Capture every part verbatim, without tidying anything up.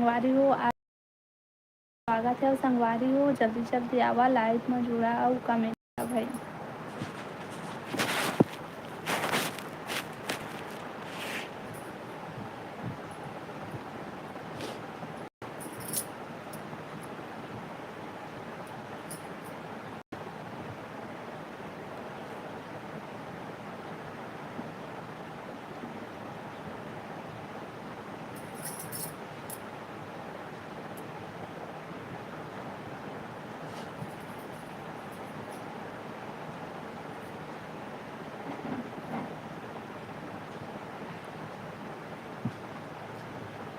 संगवारी हो, आ-, स्वागत हे अउ संगवारी हो, जल्दी जल्दी आवा, live म जुड़ा अउ comment करा भाई।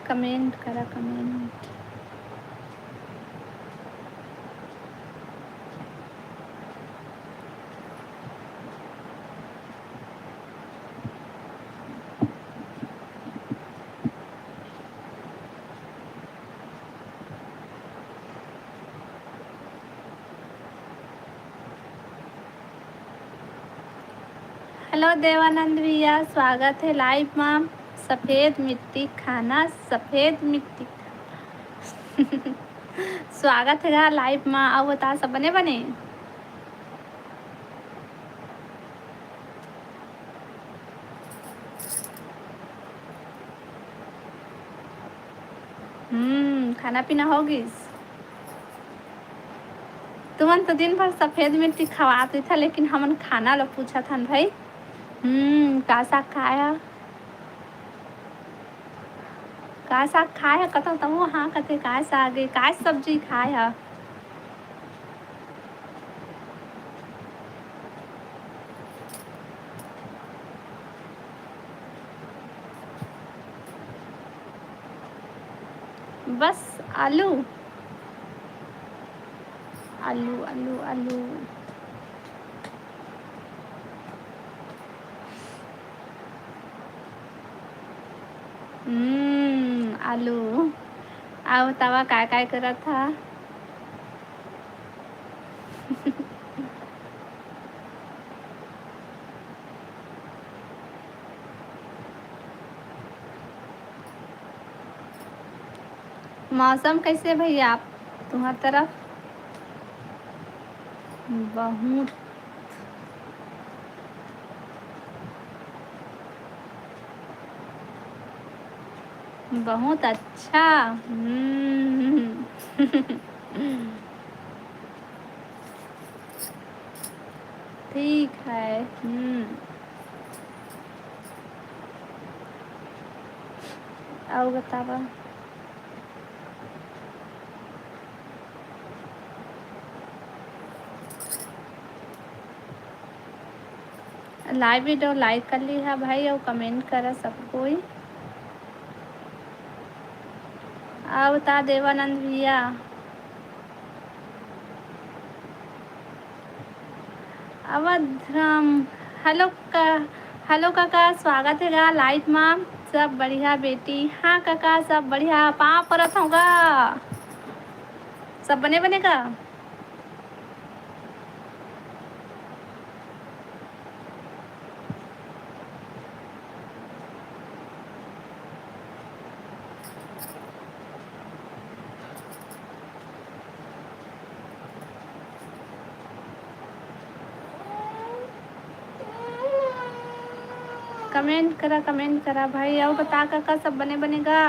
Comment करा, comment। Hello देवानंद भैया, स्वागत हे live मा। सफेद मिट्टी खाना, सफेद मिट्टी। स्वागत हे गा live मा। अउ बता, सब बने बने? हम्म, खाना पीना हो गिस? तुमन तो दिन भर सफेद मिट्टी खवात रहिथा, लेकिन हमन खाना ल पूछत हन भाई। हम्म, का साग खाय ह? का साग खाय ह? कथव तहूँ हाँ कथे, काय साग ए, काय सब्जी खाय ह? बस आलू, आलू, आलू, आलू। हम्म, आलू। अउ बतावा, काय काय करत हा? मौसम कैसे भैया आप, तुम्हार तरफ? बहुत, बहुत अच्छा। हम्म। ठीक है। हम्म। अउ बतावा। Live video like कर लिहा भाई, अउ comment करा सब कोई। अउ बता देवानंद भैया। अवध राम, hello का, hello काका, स्वागत हे गा live मा। सब बढ़िया बेटी? हाँ काका, सब बढ़िया। पाँव परत हँव गा। सब बने बने का? Comment करा, comment करा भाई। अउ बता काका, सब बने बने गा?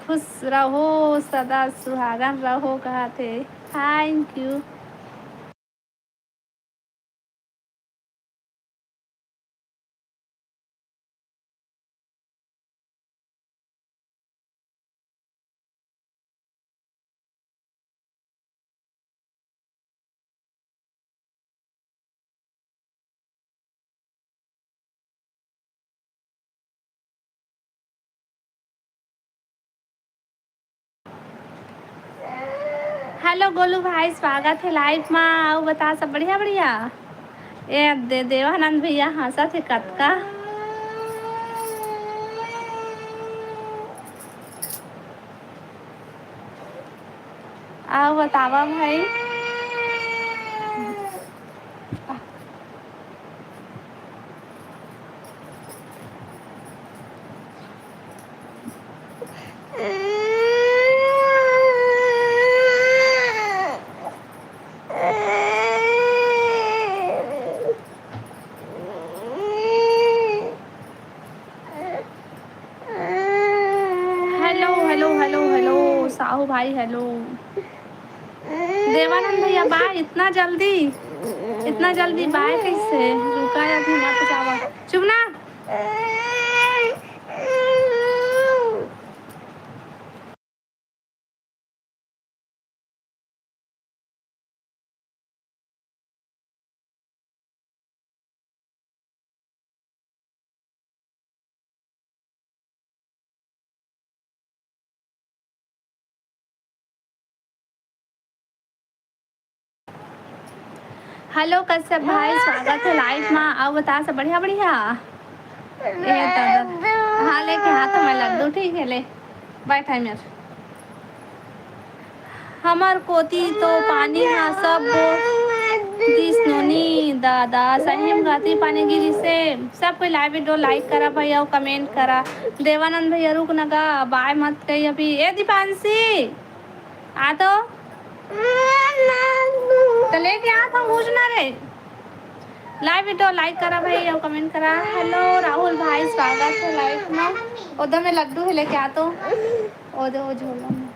खुश रहो, सदा सुहागन रहो, कहत हे। Thank you। Hello गोलू भाई, स्वागत हे live मा। अउ बता, सब बढ़िया बढ़िया? ए दे, देवानंद भैया हंसत हे कतका। अउ बतावा भाई। Hello, hello, hello, hello, Sahu भाई, hello। देवानंद भैया, bye। इतना जल्दी, इतना जल्दी bye कैसे? रुका, अभी मत जावा। चुप ना। Hello कश्यप भाई, स्वागत हे live मा। अउ बता, सब बढ़िया, बढ़िया? ए दादा, हाँ, लेके आथंव मैं लड्डू, ठीक हे, ले, bye time यार। हमर कोती तो पानी ह सब बोर दिस नोनी दादा, सही म गाती पानी गिरिस हे। सब कोई live video like करा भाई, अउ comment करा। देवानंद भैया रुक न गा, bye मत कही अभी। ए दीपांशी, आ तो। त लेके आथंव, बुझ ना रे। Live video like करा भाई, अउ comment करा। Hello राहुल भाई, स्वागत हे live मा। ओदे में लड्डू हे, लेके आ तो। ओदे वो झोला में।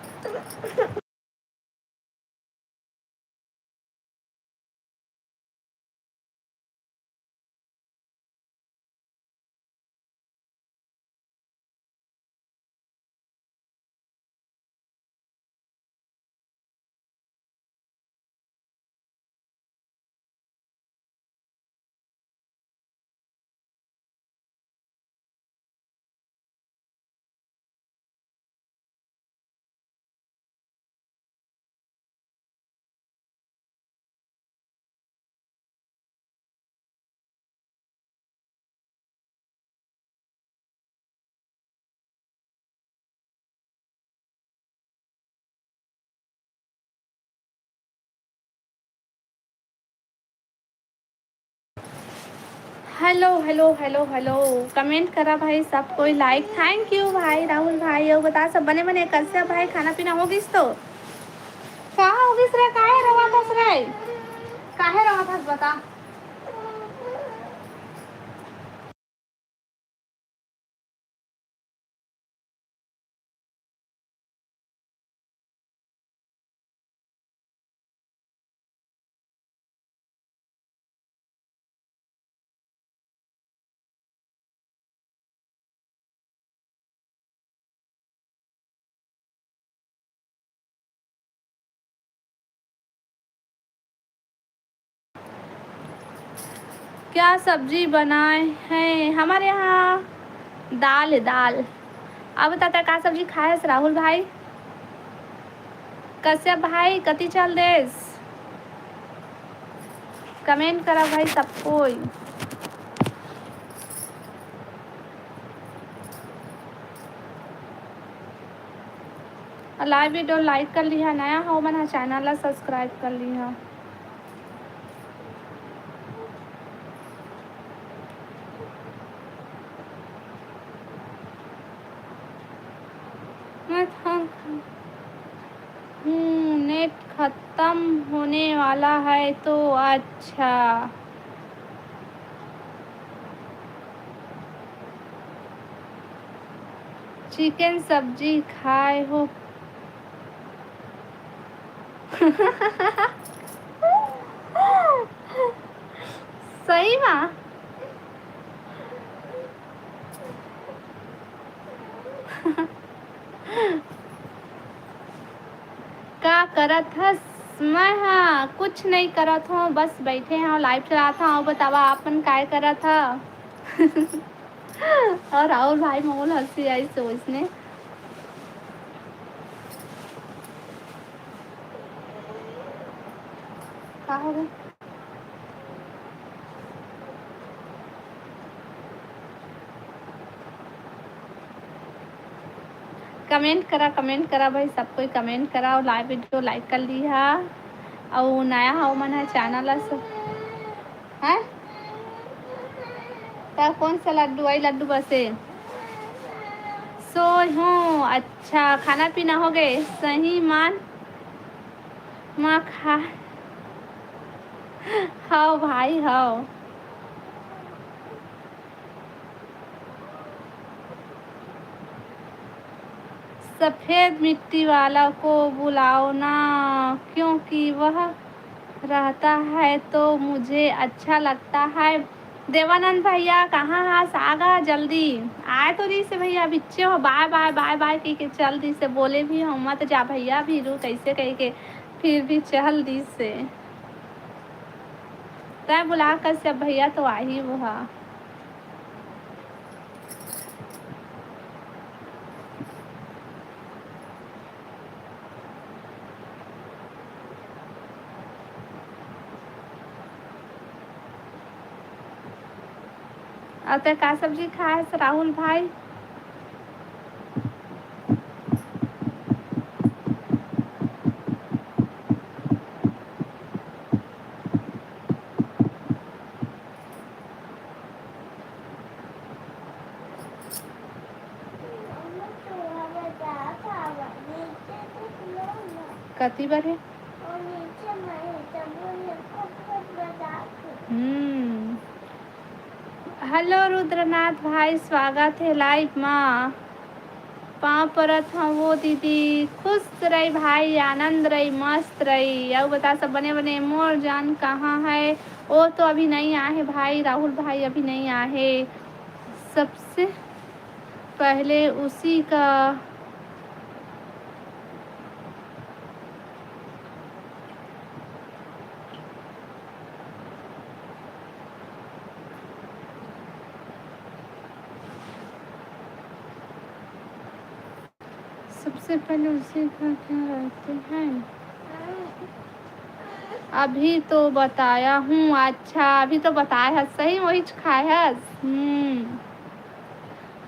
Hello, hello, hello, hello, comment करा भाई सब कोई like। Thank you भाई राहुल भाई। अउ बता, सब बने बने, कइसे भाई, खाना पीना हो गिस तो? का हो गिस रे, काहे रोवत हस रे, काहे रोवत हस, बता। क्या सब्जी बनाए हैं? हमारे यहाँ दाल है, दाल। अब बता, तैं का सब्जी खाए हस राहुल भाई? कश्यप भाई कति चल देस? Comment करा भाई सब कोई। अउ live video like कर लिहा, नया हो मन ह channel ला subscribe कर लिहा। मैं थक हूँ, net खत्म होने वाला है तो अच्छा। Chicken सब्जी खाए हो? सही मा? का करत हस? मैं हा कुछ नहीं करत हूँ, बस बैठे हूँ, live चलात हूँ। बतावा, आप मन काय करत हा? अउ राहुल भाई मोला हंसी आई सोच ने। का हो गया? कमेंट करा, कमेंट करा भाई, सब कोई कमेंट करा अउ लाइव वीडियो लाइक कर लिहा। अउ नया हव मन ह चैनल ला स-, हैं? त कौन सा लड्डू? आई लड्डू बसे। सोय हूँ। अच्छा, खाना पीना हो गए? सही मान मा खा। हव भाई, हव। सफेद मिट्टी वाला को बुलाओ ना, क्योंकि वह रहता है तो मुझे अच्छा लगता है। देवानंद भैया, कहाँ हस? आ गा जल्दी। आए तो रहिस हे भैया, बिच्चे हो बाय बाय बाय बाय कहि के चल दिस हे। बोले भी हव मत जा भैया, भी रुक, ऐसे कहि के फिर भी चल दिस हे। तैं बुला कश्यप भैया तो आही वो हा। अउ तैं का सब्जी खाए हस राहुल भाई? कति बर हे? हम्म। हेलो रुद्रनाथ भाई, स्वागत हे लाइव मा। पाँव परत हवं वो दीदी, खुश रही भाई, आनंद रही, मस्त रही। अउ बता सब बने बने, मोर जान कहाँ है? वो तो अभी नहीं आए हे भाई, राहुल भाई अभी नहीं आए हे। सबसे पहले उसी का सबसे पहले उसी का क्या रहते हैं? अभी तो बताया हूँ। अच्छा, अभी तो बताए हस, सही वही खाए हस। हम्म।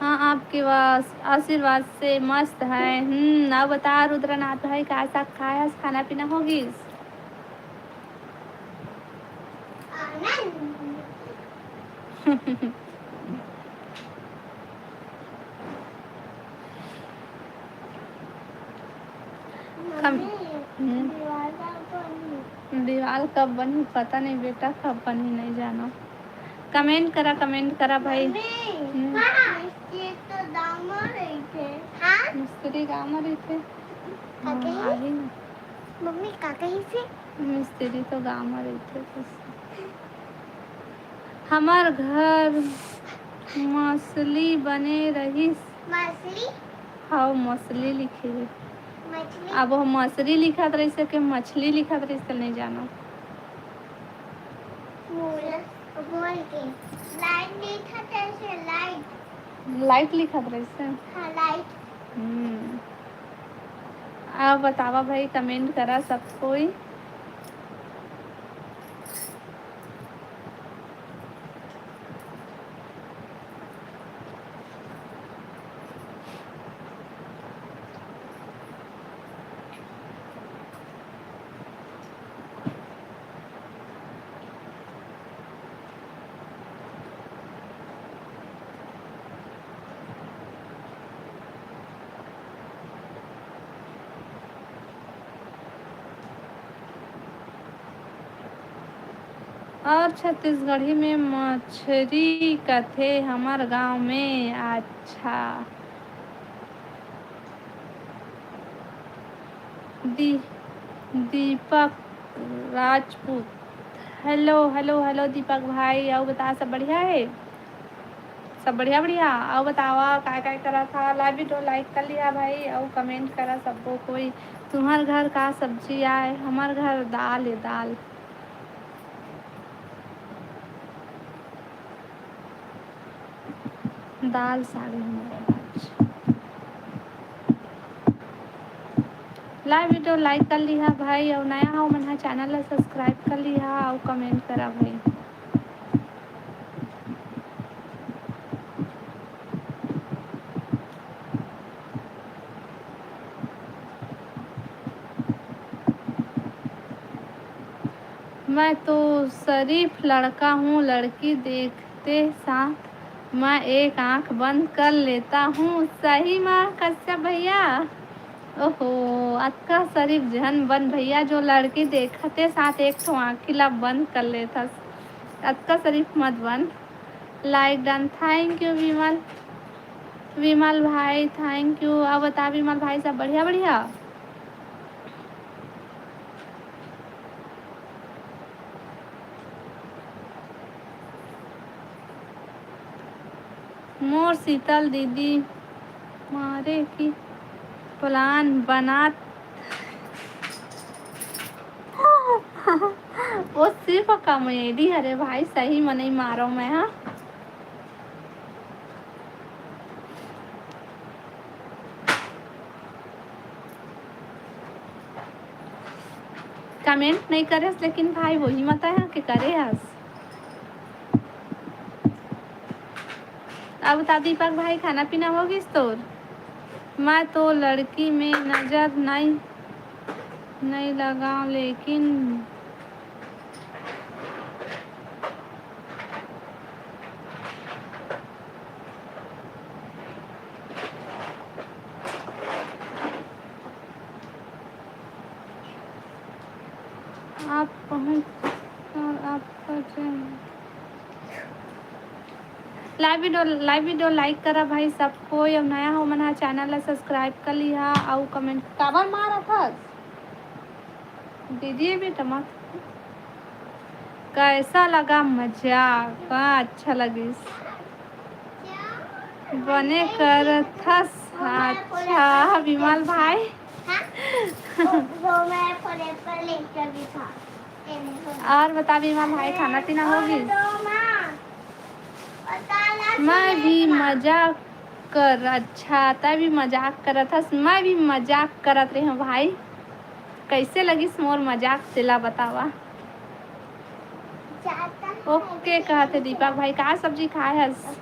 हाँ, आपके वास-, आशीर्वाद से मस्त है। हम्म, अब बता रुद्रनाथ भाई, का साग खाए हस, खाना पीना हो गिस? कम-, मम्मी, हम्म। दीवाल कब बनही? दीवाल कब बनही, पता नहीं बेटा, कब बनही, नहीं जानो। कमेंट करा, कमेंट करा भाई। मम्मी, हम्म। हाँ। मिस्त्री तो गाँव में रहिथे। हाँ? मिस्त्री गाँव में रहिथे। का हाँ, कही? आही ना। मम्मी, का कहिसे? मिस्त्री तो गाँव में रहिथे, बस। हमर घर मसली बने रहिस। मसली? हव, मसली लिखे हे। मछली? अब वो मसरी लिखत रहिस हे कि मछली लिखत रहिस हे, नहीं जानो। बोल, बोल के। लाइट लिखत रहिस हे, लाइट। लाइट लिखत रहिस हे? हाँ, लाइट। हम्म। अब बतावा भाई, कमेंट करा सब कोई। और छत्तीसगढ़ी में मछरी कथे हमर गांव में। अच्छा। दी-, Deepak Rajput, hello, hello, hello Deepak भाई, अउ बता, सब बढ़िया हे? सब बढ़िया, बढ़िया। अउ बतावा, काय, काय करत हा? लाइव वीडियो लाइक कर लिहा भाई, अउ कमेंट करा सबो कोई। तुम्हर घर का सब्जी आय? हमर घर दाल हे, दाल। दाल साग हमर आज। लाइव वीडियो लाइक कर लिहा भाई, अउ नया हो मन ह चैनल ला सब्सक्राइब कर लिहा अउ कमेंट करा भाई। मैं तो शरीफ लड़का हूँ, लड़की देखते साथ मैं एक आंख बंद कर लेता हूँ। सही मा कश्यप भैया? ओहो, अतका शरीफ झन बन भैया, जो लड़की देखते साथ एक ठो आंखी ला बंद कर लेथस। अतका शरीफ मत बन। Like done। Thank you विमल, विमल भाई, thank you। अब बता विमल भाई, सब बढ़िया बढ़िया? मोर शीतल दीदी मारे की plan बनात। वो सिर्फ comedy हरे भाई, सही में नहीं मारो मैं, हाँ। Comment नहीं करे हस, लेकिन भाई वही मत है के करे हस। अब बता दीपक भाई, खाना पीना हो गिस तोर? मैं तो लड़की में नजर नहीं, नहीं लगाओ, लेकिन आप पहुँच और आपका channel. Live video, live video like करा भाई सब कोई। अब नया हो मन हा, channel ला subscribe कर लिहा अउ comment काबर मारत हस? दीदी बेटा मत। कैसा लगा मजाक? हाँ, अच्छा लगिस। बने करथस। अच्छा विमल भाई। हाँ? वो, वो मैं फोन पर लेकर भी था। और बता विमल भाई, खाना पीना हो गिस? मैं भी मजाक कर। अच्छा, तै भी मजाक करत हस? मैं भी मजाक करत रहे हूँ भाई। कैसे लगिस मोर मजाक, तेला बतावा। OK कहत हे दीपक भाई, का सब्जी खाए हस?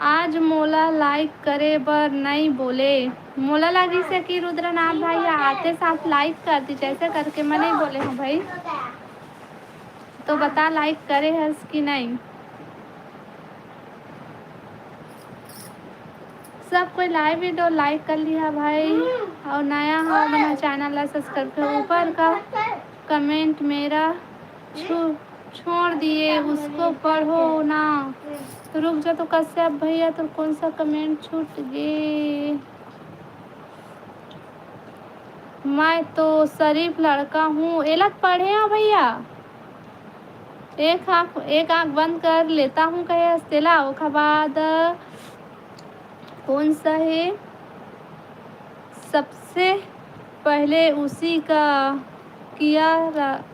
आज मोला like करे बर नई बोले। मोला लगिस हे कि रुद्रनाथ भाई ह आते साथ like कर दी, जैसे करके मैं नहीं बोले हूँ भाई। तो बता, like करे हस कि नहीं? सब कोई live video like कर लिहा भाई, और नया हो मन channel ला subscribe कर। ऊपर का comment मेरा छू छोड़ दिए, उसको पढ़ो ना। रुक जा तो कश्यप भैया, तो कौन सा comment छूट गए? मैं तो शरीफ लड़का हूँ। एला पढ़े हो भैया, एक आँख, एक आँख बंद कर लेता हूँ कहे हस तेला। ओखर बाद कौन सा है? सबसे पहले उसी का किया र-,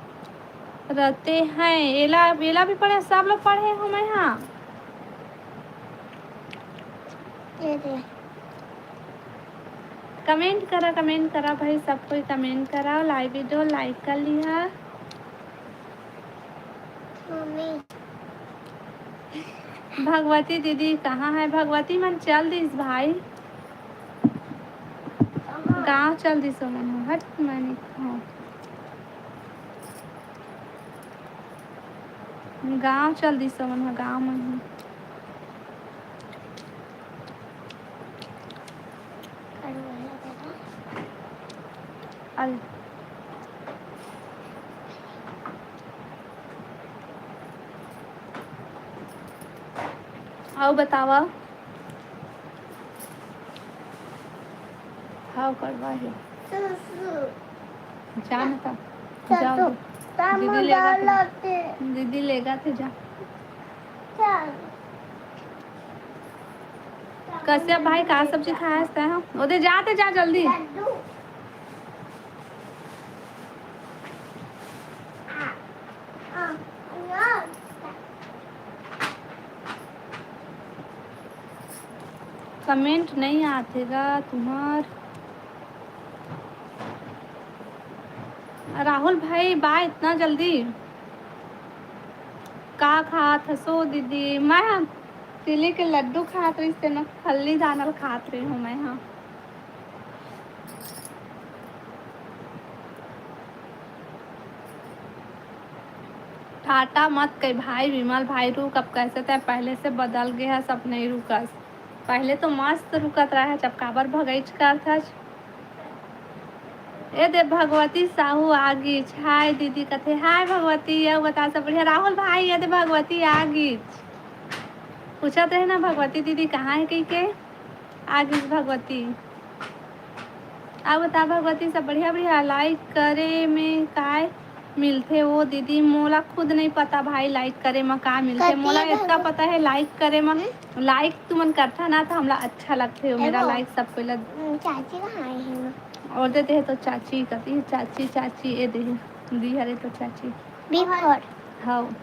रहते हैं। एला, एला भी पढ़े, सब लोग पढ़े हो मैं हाँ। ये दे। Comment करा, comment करा भाई, सब कोई comment करा, live video like कर लिहा। मम्मी। भगवती दीदी कहाँ है? भगवती मन चल दिस भाई, गाँव चल दिस मन, हट मनी। गाँव चल दिस मन, गाँव मन। अरे। अउ बतावा। हाव करवा हे। जा न त। जाओ। दीदी लेगा थे। दीदी लेगा थे, जा। कश्यप भाई, का सब्जी खाए हस तैं? ओदे जाते जा जल्दी। Comment नहीं आथे गा तुम्हार। राहुल भाई, बा इतना जल्दी? का खात हसो दीदी? मैं तिली के लड्डू खात रहिस, तेन म खल्ली दाना ल खात रहे हूँ मैं, हाँ। टाटा मत कही भाई, विमल भाई रुक, अब कैसे तैं पहले से बदल गे हस, अब नहीं रुकस। पहले तो मस्त रुकत रहे, अब काबर भगईच करथस। ए दे भगवती साहू आ गीच। हाय दीदी कथे, हाय भगवती, अउ बता सब बढ़िया? राहुल भाई, ए दे भगवती आ गीच। पूछत रहे ना भगवती दीदी कहाँ है कही के, आ गीच भगवती। अउ बता भगवती सब बढ़िया? बढ़िया। Like करे में काय मिलथे वो दीदी? मोला खुद नहीं पता भाई, like करे में का मिलथे। मोला इतना पता है, like करे में, like तुमन करथा ना तो हमला अच्छा लगथे, मेरा like सब कोई ला। चाची कहाँ है? और देते हैं तो चाची कती, चाची, चाची, ए दे, दी हरे तो चाची। Before। हाँ।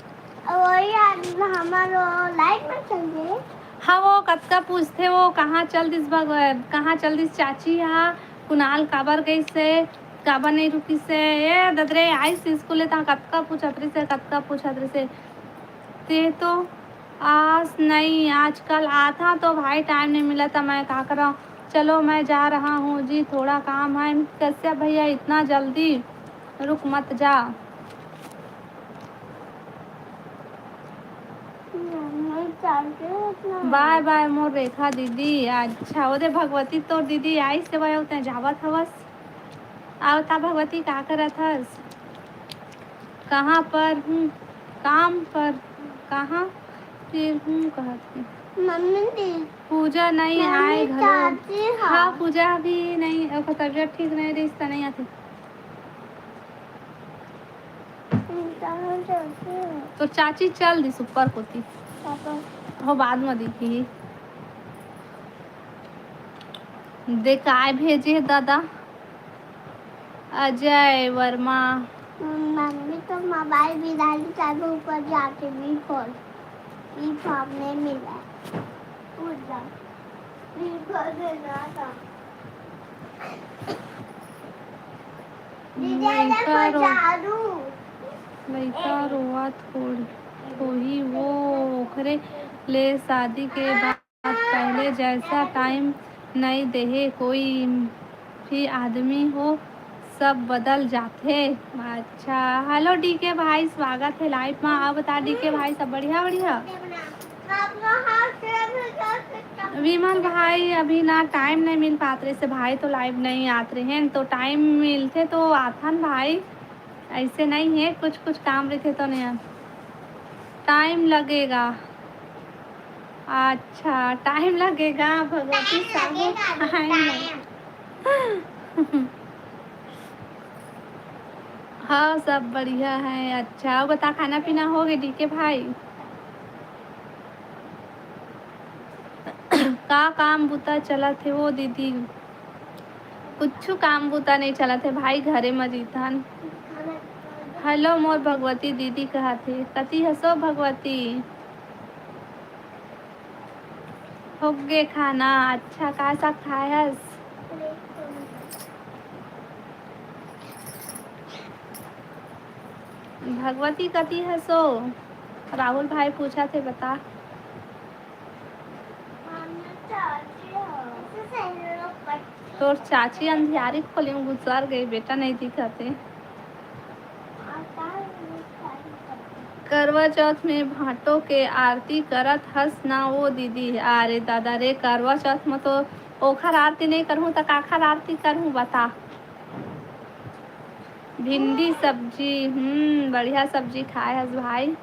और यार, हमारो light में चल गए। हाँ, वो कतका पूछथे, वो कहाँ चल दिस भग-, कहाँ चल दिस चाची हा, कुणाल काबर गइस से, काबर नहीं रुकिस से, ए ददरे आइस स्कूल ले ता कतका पूछत रहिस से, कतका पूछत रहिस से। ते तो आस नहीं, आजकल आथा तो भाई time नहीं मिला था, मैं का करा। चलो मैं जा रहा हूँ जी, थोड़ा काम है। कश्यप भैया इतना जल्दी रुक मत जा। बाय बाय मोर रेखा दीदी। अच्छा, ओदे भगवती तोर दीदी आइस से भाई, उतने जावत हवस। आवता भगवती, का करत हस? कहाँ पर हूँ? काम पर। कहाँ फिर हूँ कहत हूँ। मम्मी दी। पूजा नहीं आए घर। हाँ, पूजा भी नहीं, ओकर तबियत ठीक नहीं रही, नहीं आती। तो चाची चल दिस ऊपर कोती। हो, बाद में दिखी। दे काय भेजे हे दादा? अजय वर्मा। मम्मी तो मोबाइल बिना रिचार्ज ऊपर जाके भी खोल, भी फॉर्म में मिला है। पूजा। भी खोल देना था। लइका रो-, लइका रोवत होही वो, ओखरे ले शादी के बाद पहले जैसा time नइ देहे कोई भी आदमी हो, सब बदल जाथे। अच्छा, hello डीके भाई, स्वागत है live मा। आप बता डीके भाई, सब बढ़िया, बढ़िया? विमल भाई, अभी ना time नहीं मिल पात रहे से भाई, तो live नहीं आत रहे हैं, तो time मिलते तो आथन भाई, ऐसे नहीं है, कुछ कुछ काम रहते तो नहीं। Time लगेगा। अच्छा, time लगेगा भगवती साहू, time लगेगा। हाँ, सब बढ़िया है। अच्छा, अउ बता, खाना पीना हो गए डीके भाई? का काम बुता चलत हे वो दीदी? कुछु काम बुता नहीं चलत हे भाई, घरे म जीतन। Hello मोर भगवती दीदी कहत हे, कति हसो भगवती? होगे खाना। अच्छा, का साग खाए हस? भगवती कति हसो? राहुल भाई पूछत हे, बता। तोर चाची अंधियारी खोली में घुसर गई, बेटा नहीं दिखत हे। करवा चौथ में भांटो के आरती करत हस ना वो दीदी। अरे दादा रे, करवा चौथ में तो ओखर आरती नहीं करहूँ त काखर आरती करहूँ, बता। भिंडी सब्जी, हम्म, बढ़िया सब्जी खाए हस भाई।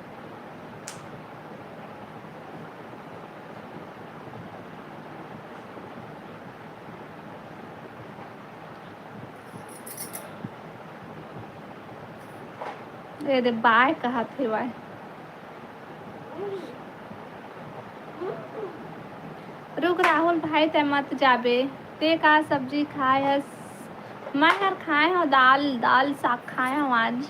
ए दे बाय कहत हे वाय। रुक राहुल भाई, तै मत जाबे। ते का सब्जी खाए हस? मैं हर खाए हूँ दाल, दाल साग खाए हूँ आज।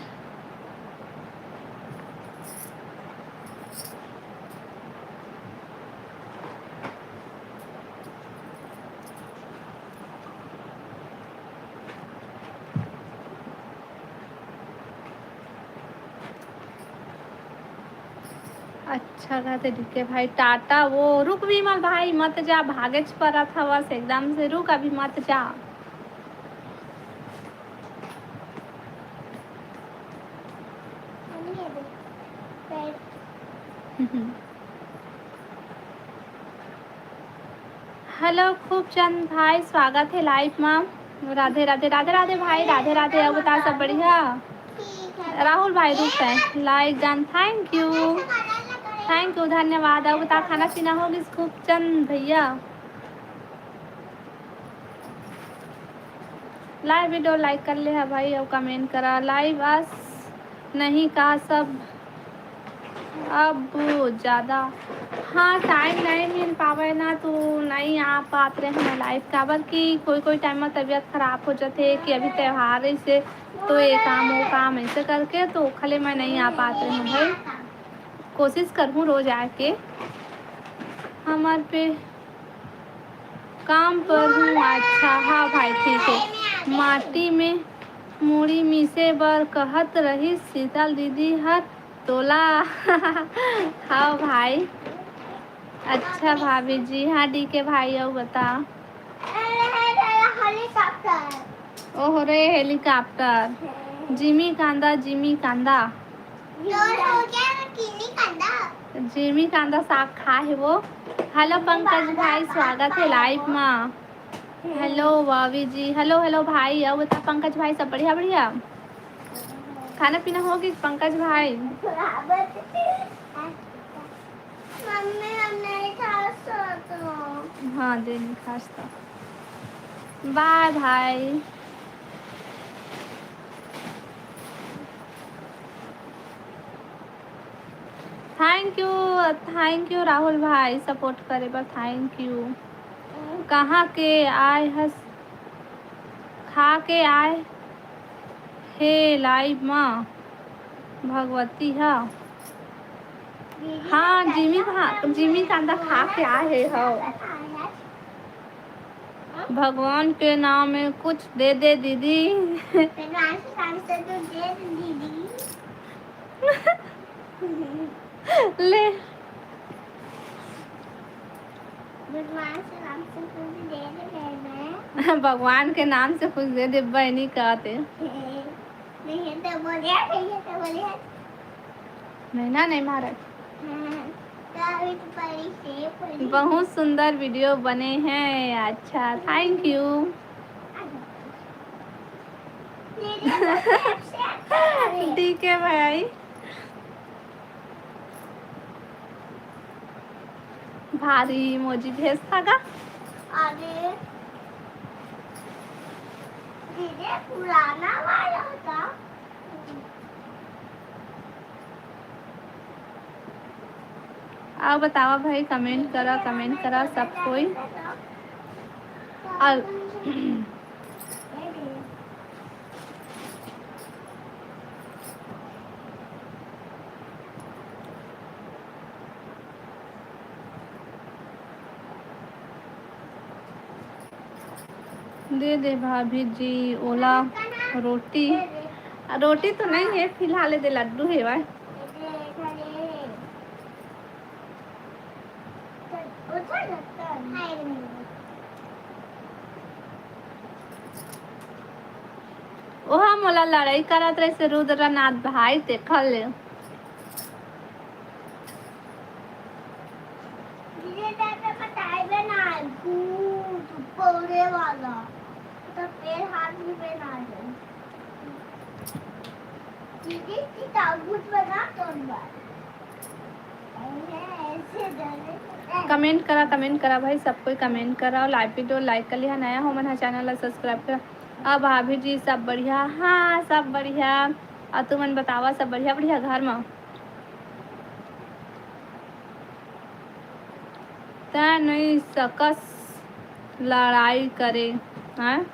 अच्छा कहते डीके भाई, टाटा। वो रुक विमल भाई, मत जा, भागेच परत हवस एकदम से, रुक, अभी मत जा। हेलो खूबचंद भाई, स्वागत हे लाइव मा। राधे राधे, राधे राधे भाई, राधे राधे। अउ बता, सब बढ़िया? राहुल भाई, रुक है, like done, thank you, thank you, धन्यवाद। अउ बता, खाना पीना हो गिस खूबचंद भैया? लाइव वीडियो लाइक कर ले हा भाई, अउ कमेंट करा। लाइव अस नहीं का सब अब ज्यादा, हाँ, टाइम नहीं मिल पावे ना, तो नहीं आ पात रहे हैं लाइव, काबर कि कोई कोई टाइम में तबीयत खराब हो जाते कि अभी त्योहार ऐसे, तो ये काम, वो काम, ऐसे करके, तो ओखले मैं नहीं आ पात रहे हूँ भाई। कोशिश करहूँ रोज आके। हमार पे काम पर हूँ। अच्छा, हाँ भाई, ठीक है। माटी में मुड़ी मीसे बर कहत रहिस शीतल दीदी हर तोला। हाँ भाई। अच्छा भाभी जी, हाँ डीके भाई, अउ बता। ओहो रे हेलीकॉप्टर, जिमी कांदा, जिमी कांदा। जिमी कांदा साग खा हे वो। हेलो पंकज भाई, स्वागत है लाइव मा। हेलो वावी जी, हेलो हेलो भाई, अउ बता पंकज भाई, सब बढ़िया बढ़िया? खाना पीना हो गिस पंकज भाई? मम्मी, हम नहीं खा सकते। हाँ, दे नहीं खा सकता। बाय भाई। Thank you, thank you Rahul भाई, सपोर्ट करे बर थैंक यू। कहाँ के आए हस? खा के आए हे लाइव मा भगवती हा। हाँ, जिमी खा, जिमी कांदा खा के आए हे, हव। भगवान के नाम में कुछ दे दे दीदी। भगवान के नाम से तो दे दे दीदी। ले। भगवान के नाम से कुछ दे दे बहनी, कहते। नहीं तो बोलिया, नहीं तो बोलिया। नहीं ना, नहीं मारत। हाँ, तो अभी तो पढ़ी से पढ़ी। बहुत सुंदर वीडियो बने हैं। अच्छा, थैंक यू। मेरे सबसे अच्छा है। ठीक है भाई। भारी emoji भेजता का? अरे, दीदी, पुराना वाला का? अउ बतावा भाई, कमेंट करा, कमेंट करा सब कोई। अउ दे दे भाभी जी ओला रोटी। रोटी तो नहीं है फिलहाल, दे लड्डू है भाई। ओहा मोला लड़ाई करत रहिसे रुद्रनाथ भाई, देखल ले। दीदी, तेरे पे बताए बना है, भूत, पौड़े वाला। तो पैर हाथ भी बना दे। दीदी, किताब भूत बना तो बार। कमेंट करा, कमेंट करा भाई, सब कोई कमेंट करा, लाइव वीडियो लाइक कर लिहा, नया हो मन हा चैनल ला सब्सक्राइब करा। अब भाभी जी सब बढ़िया? हाँ, सब बढ़िया। अउ तुमन बतावा, सब बढ़िया, बढ़िया घर मा? तैं नइ सकस लड़ाई करे, हैं?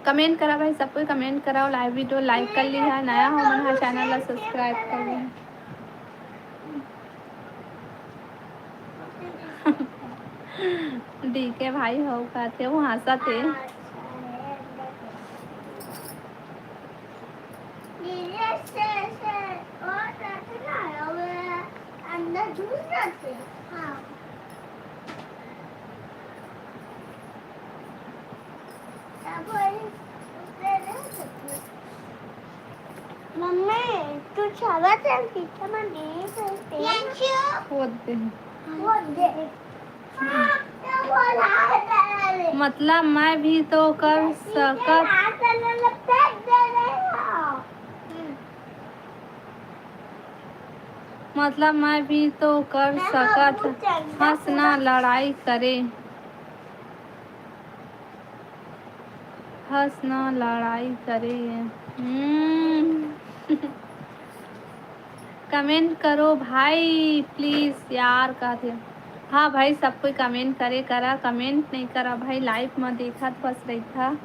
कमेंट करा भाई, सब कोई कमेंट करा, लाइव वीडियो लाइक कर लिहा, नया हो मन हा चैनल ला सब्सक्राइब कर लिहा। डीके भाई हो कहते, वो हंसत हे। हाँ। मम्मी, तू चावल चल पीछे में दे सकते हैं। वो दे। वो दे। हाँ, तो वो ला दे। मतलब मैं भी तो कर सकत। मतलब मैं भी तो कर सकत हस ना लड़ाई करे। हस ना लड़ाई करे। हम्म। कमेंट करो भाई प्लीज यार, का थे। हाँ भाई, सब कोई कमेंट करे करा, कमेंट नहीं करा भाई, लाइव में देखा तो बस रही था।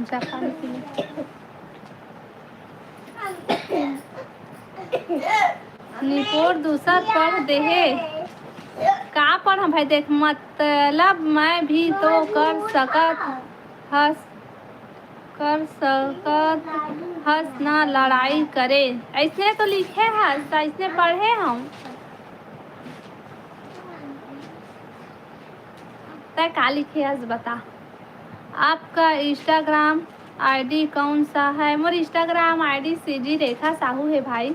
जापान के लिए। निपोर दूसर पढ़ देहे। का पढ़ भाई? देख, मतलब मैं भी तो कर सकत हस, कर सकत हस ना लड़ाई करे। ऐसने तो लिखे हस, ऐसने पढ़े हम। तै का लिखे हस बता? आपका Instagram ID कौन सा है? मोर Instagram ID सीजी रेखा साहू है भाई।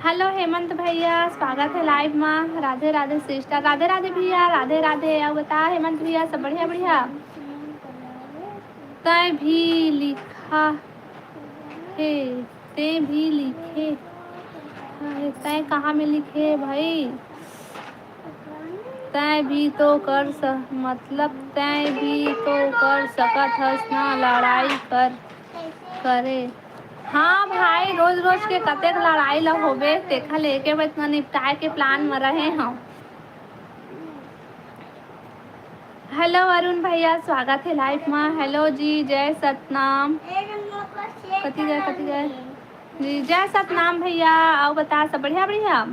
हेलो हेमंत भैया, स्वागत है लाइव में। राधे राधे सिस्टर। राधे राधे भैया, राधे राधे। अब बता हेमंत भैया, सब बढ़िया बढ़िया? तै भी लिखा है, तै भी लिखे है। तै कहाँ में लिखे है भाई? तै भी तो कर स-, मतलब तै भी तो कर सकत हस ना लड़ाई कर, करे। हाँ भाई, रोज रोज के कतेक लड़ाई ला होबे, तेखा लेके बस न निपटाए के प्लान में रहे हम। हेलो अरुण भैया, स्वागत है लाइव में। हेलो जी, जय सतनाम। कति गए, कति गए? जी, जय सतनाम भैया, अउ बता, सब बढ़िया, बढ़िया?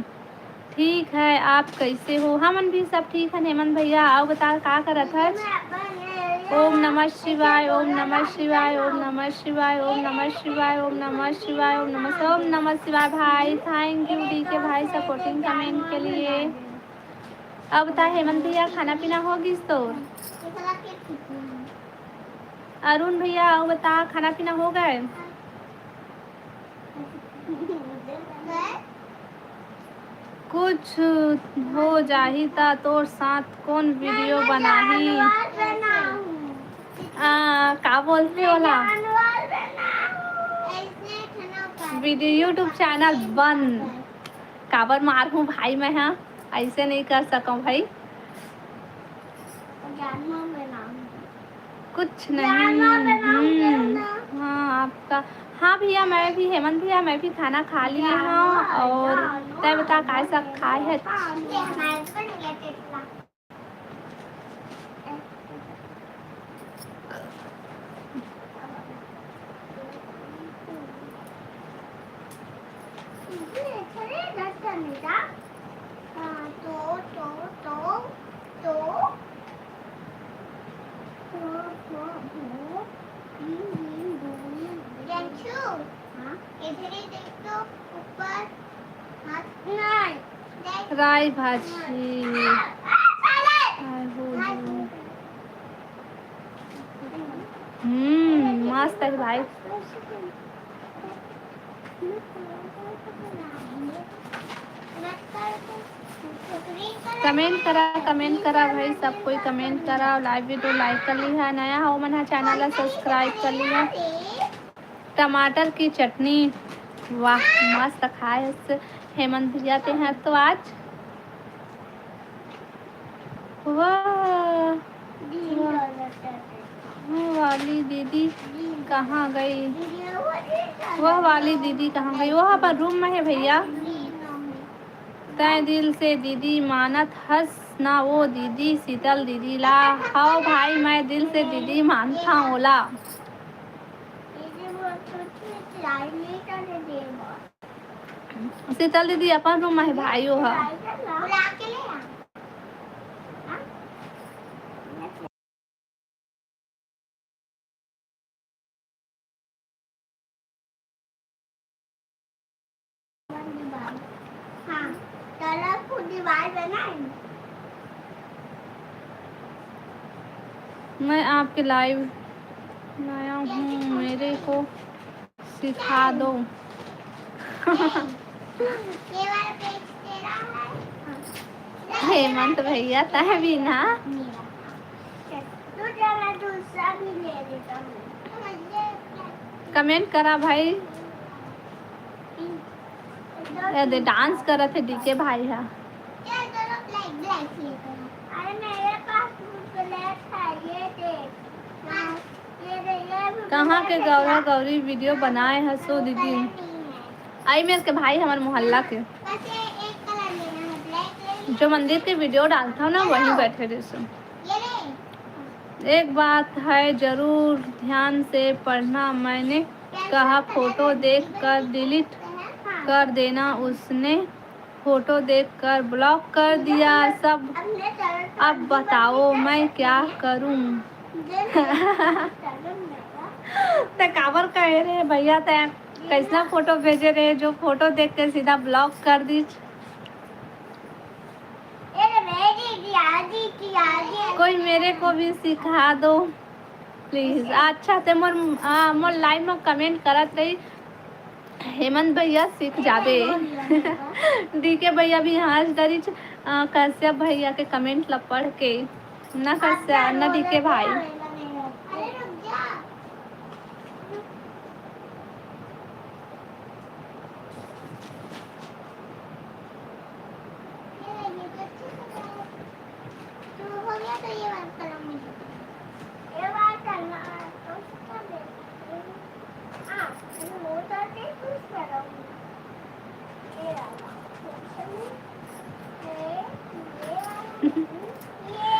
ठीक है, आप कैसे हो? हमन भी सब ठीक हन हेमंत भैया। अउ बता, का करत हस? ओम नमः शिवाय, ओम नमः शिवाय, ओम नमः शिवाय, ओम नमः शिवाय, ओम नमः शिवाय, ओम नमः, ओम नमः शिवाय भाई। Thank you डीके भाई, सपोर्टिंग कमेंट के लिए। अब बता हेमंत भैया, खाना पीना हो गिस तोर? अरुण भैया, अउ बता, खाना पीना हो गए? कुछ हो जाही त तोर साथ कौन वीडियो बनाही? आ, का बोलथे ओला? वीडियो, YouTube चैनल बंद। काबर मारहूँ भाई मैं, हाँ, ऐसे नहीं कर सकूँ भाई। कुछ नहीं। हम्म, हाँ, आपका, हाँ भैया, मैं भी, हेमंत भैया, मैं भी खाना खा लिए हँव। अउ तै बता, काय सब खाए हस? इधर ही देख तो, ऊपर। राई भाजी। आय हो जी। हम्म, मस्त है भाई। कमेंट करा, कमेंट करा भाई, सब कोई कमेंट करा, लाइव वीडियो लाइक कर लिहा, नया हो मन हा चैनल ला सब्सक्राइब कर लिहा। टमाटर की चटनी, वाह, मस्त खाए हस हेमंत भैया ते हैं तो आज। वाह, वाह। वो वाली दीदी कहाँ गई? वह वाली दीदी कहाँ गई? वो अपन रूम में है भैया। तय दिल से दीदी मानत हस ना वो दीदी, शीतल दीदी ला। हव भाई, मैं दिल से दीदी मानथव ओला। शीतल दीदी अपन रूम में है भाई, वो है। बुला के ले आ। हाँ? हाँ, चलो खुद दीवार बनाए। मैं आपके लाइव नया हूँ, मेरे को सिखा दो। ये वाला पेज तेरा है? हेमंत भैया, तय भी ना। मेरा। तू जरा दूसरा भी ले लेता हूँ। कमेंट करा भाई। ये दे, डांस करत हे डीके भाई हा। चल, चलो, ब्लैक, ब्लैक लेते हैं। अरे, मेरे पास ब्लैक है, ये देख। हाँ, ये दे, ये भी कहाँ के ब्लैक है गौरा क्या? गौरी वीडियो बनाए हसो दीदी? कलर नहीं है। आई मेरे के भाई, हमारे मोहल्ला के। बस ये एक कलर लेना है, ब्लैक ले लिया। जो मंदिर के वीडियो डालता हूँ ना, वहीं बैठे रहे सो। ये ले। एक बात है, जरूर ध्यान से पढ़ना, मैंने कहा फोटो देख कर डिलीट कर देना, उसने फोटो देख कर ब्लॉक कर दिया सब। अब बताओ मैं क्या करूं? ते काबर कहे रे भैया, ते कैसना फोटो भेजे रे जो फोटो देख के सीधा ब्लॉक कर दीच? कोई मेरे को भी सिखा दो प्लीज। अच्छा, ते मोर, आ, मोर लाइव में कमेंट करत रही। हेमंत भैया सीख जाबे। डीके भैया भी हंस डरिच, आ, कश्यप भैया के कमेंट ला पढ़ के। ना कश्यप, ना डीके भाई। तो हो गया, तो ये वाला कलम मुझे दे। ये वाला कलम, आ, कौन सा कलम दे? हाँ, ये मोटा से कुछ करूँगी। ये वाला। ये, ये वाला। ये।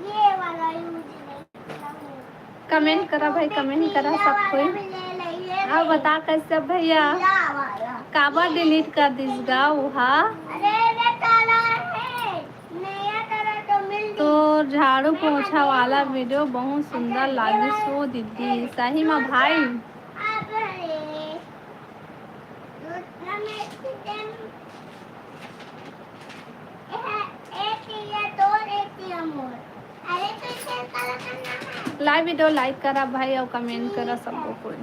ये वाला use नहीं। कमेंट करा भाई, कमेंट करा सब कोई। अब बता कश्यप भैया, काबर डिलीट कर दिस गा उहा? तो झाड़ू पोछा वाला वीडियो बहुत सुंदर लागिस हो दीदी, सही में भाई। लाइव वीडियो लाइक करा भाई और कमेंट करा सबको कोई।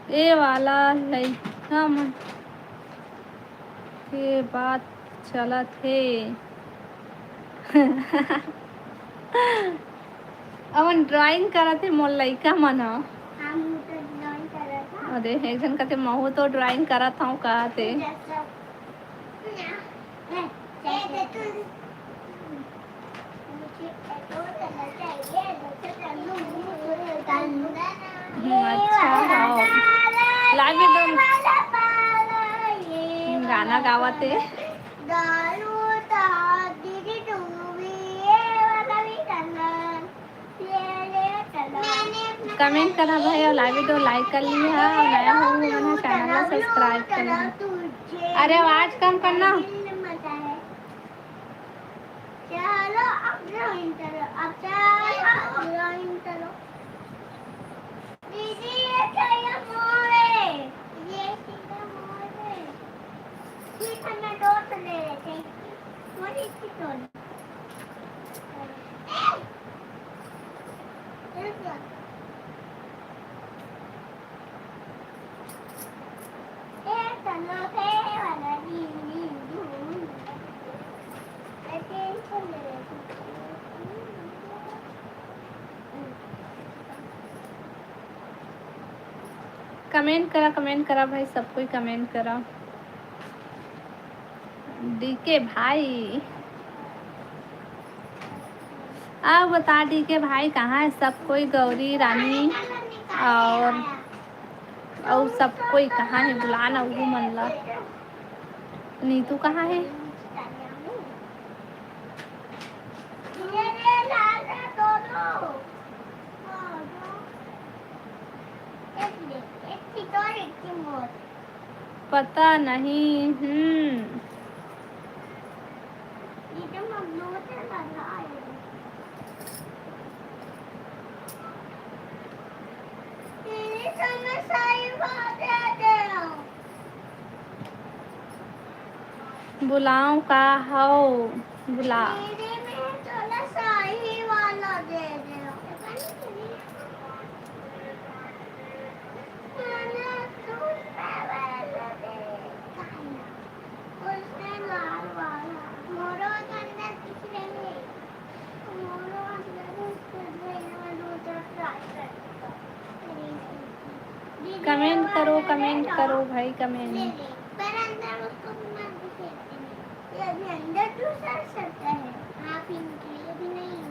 ये वाला लइका मन के बात चलत हे। अमन ड्राइंग करत हे मोर लइका मन ह। अरे, एक झन कथे, "महू तो ड्राइंग करत हव," कहत हे। हम्म, अच्छा, हाँ। लाइव में तो गाना गावत हे। कमेंट करा भाई, और लाइव वीडियो लाइक कर लिहा, और नया हो वो मन चैनल ला सब्सक्राइब कर लिहा। अरे, आवाज कम करना। चलो, अब ड्राइंग करो, अब चलो, अब ड्राइंग करो। दीदी, ये चाहिए मोर है। ये सीधा मोर है। ठीक है, मैं दो तो ले लेते हैं। मोर इसकी तोड़। ए! रुक जा। कमेंट करा, कमेंट करा भाई, सब कोई कमेंट करा। डीके भाई, आप बता डीके भाई कहाँ है सब कोई, गौरी रानी और अउ सब कोई कहाँ हे, बुला ना उहू मन ला। नीतू कहाँ हे? पता नहीं। हम्म। बुलाओ का हव? बुला। दीदी, मैं तोला साड़ी वाला दे दे। मैंने सूट वाला दे। उसने लाल वाला। मोरो के अंदर दिख रहे हैं। मोरो अंदर दिख रहे हैं, मैं दूसरा try करता हूँ। दीदी, कमेंट वो करो, वाला कमेंट ले लो। करो भाई, कमेंट। ले ले। पर अंदर उसको भी मत दिखेगा। ये अभी अंदर दूसरा शब्द है। हाँ, पिंक, ये भी नहीं है।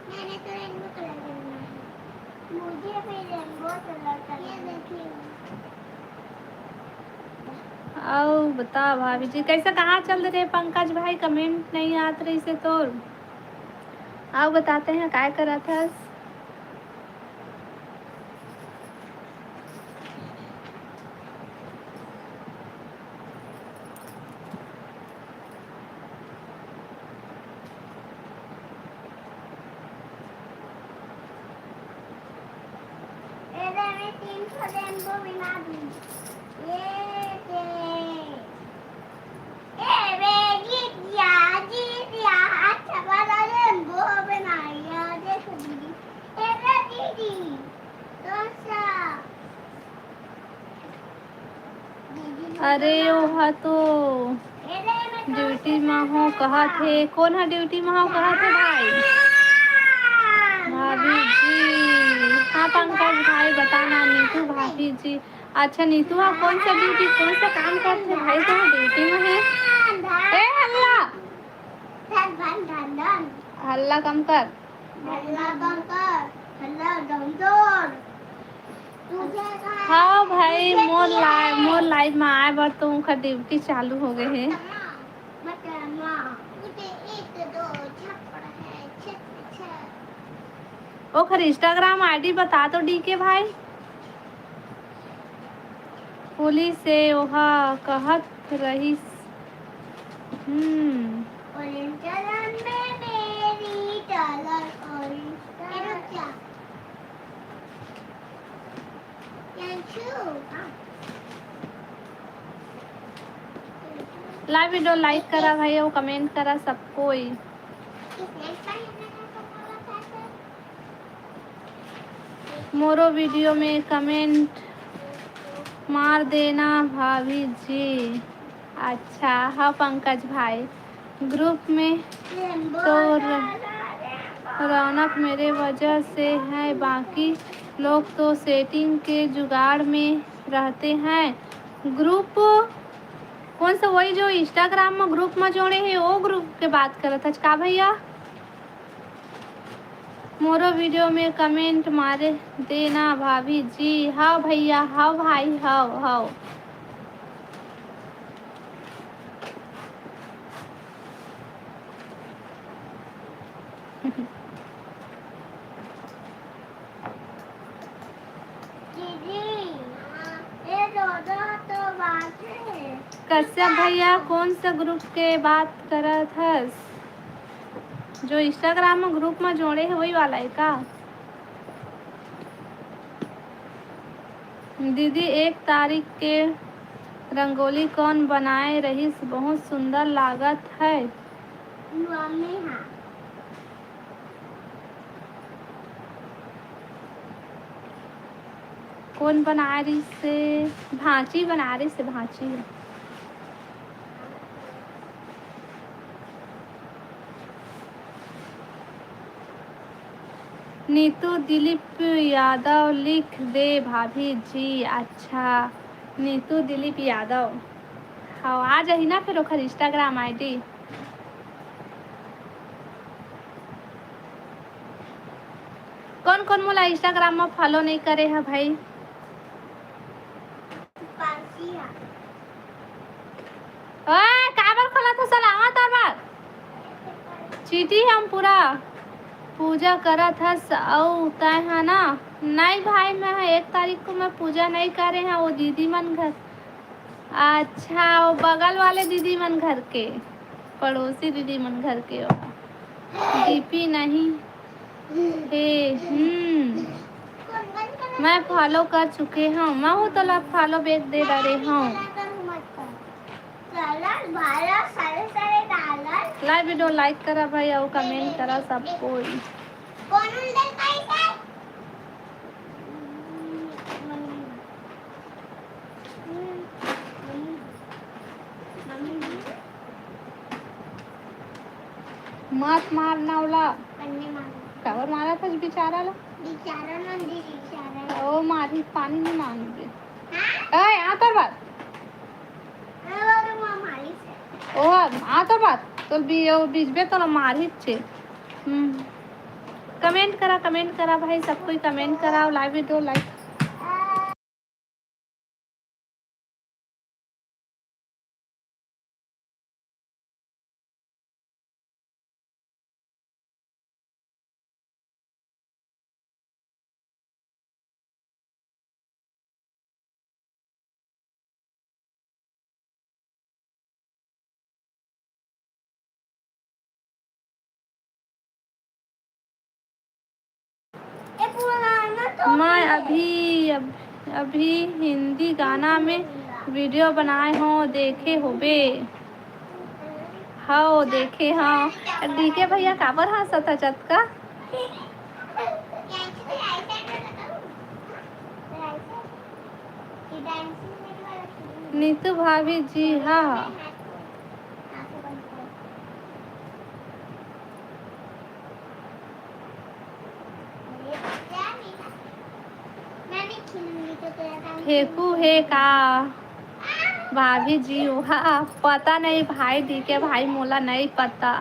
मैंने तो रेनबो कलर करना है। मुझे भी रेनबो कलर करना है। ये देखिए। अउ बता भाभी जी, कैसे कहाँ चल रहे पंकज भाई? कमेंट नहीं आत रहिसे तोर। अउ बताते हैं, काय करत हस? ए दे, मैं तीन ठो रेनबो बना दूँ। ये दे। ए बे, जीत गया, जीत गया। अच्छा वाला रेनबो बनाया। देखो दीदी। ए बे दीदी, कौन सा? अरे, ओहा तो ड्यूटी म हो कहत हे। कोन ह ड्यूटी म हो कहत हे भाई? भाभी जी। हाँ, पंकज भाई, बता ना, नीतू भाभी जी। अच्छा, नीतू ह कोन सा ड्यूटी, कोन सा काम करथे भाई? तो ड्यूटी म हे। ए, हल्ला। हल्ला कम कर। हल्ला कम कर। हल्ला कम कर। हाँ भाई, मोर लाइव, मोर लाइव में आए बर तो उनका ड्यूटी चालू हो गए हे। ओखर Instagram ID बता तो डीके भाई। पुलिस से ओहा कहत रहिस। हम्म। Orange color में मेरी dollar, orange color। Live video like करा भाई, अउ कमेंट करा सब कोई। मोरो वीडियो में कमेंट मार देना भाभी जी। अच्छा, हाँ पंकज भाई, ग्रुप में तो र-, रौनक मेरे वजह से है, बाकी लोग तो सेटिंग के जुगाड़ में रहते हैं। ग्रुप कौन सा? वही जो Instagram में ग्रुप में जोड़े हे, वो ग्रुप के बात करत हच का भैया? मोरो वीडियो में कमेंट मारे देना भाभी जी। हाँ भैया, हाँ भाई, हाँ, हाँ। दीदी, ये दो दो तो बात है। कश्यप भैया, कौन सा ग्रुप के बात करत हस? जो Instagram में ग्रुप में जोड़े हे, वही वाला है का? दीदी, एक तारीख के रंगोली कौन बनाए रहिस? बहुत सुंदर लागत है। मम्मी, हाँ। कौन बनाए रहिस हे? भांची बनाए रहिस हे, भांची। नीतू दिलीप यादव लिख दे भाभी जी। अच्छा, नीतू दिलीप यादव। हाँ, आ जाही ना फिर ओखर Instagram ID। कौन कौन मोला Instagram में follow नहीं करे है भाई? ओए, काबर खोलत हस साला? आवा तोर बर। चीटी हम पूरा पूजा करत हस अउ तैं ह ना? नहीं भाई, मैं ह एक तारीख को मैं पूजा नहीं करे हंव, वो दीदी मन घर। अच्छा, वो बगल वाले दीदी मन घर के, पड़ोसी दीदी मन घर के, वो डीपी नहीं हे। हम्म, मैं फॉलो कर चुके हंव, मैं हूँ तोला फॉलो बैक दे डारे हंव। लाइव वीडियो लाइक करा भाई, अउ कमेंट करा सब कोई। मत मार ना ओला। काबर मारत हस बेचारा ला? बेचारा ना दे, बेचारा। ओ मारी, पानी नहीं मांगे। हाँ? ए, आ तोर बात। ओह, आ तो बात, तो बी-, ओ बीच में तो मार ही छे। हम्म। कमेंट करा, कमेंट करा भाई, सब कोई कमेंट करा, लाइव वीडियो लाइक। मैं अभी, अब-, अभी हिंदी गाना में वीडियो बनाए हो, देखे होबे। हव, देखे हव। डीके भैया काबर हंसत ह जतका? नीतू भाभी जी, हाँ, हाँ। फेंकू हे का भाभी जी? ओहा पता नहीं भाई, डीके भाई, मोला नहीं पता।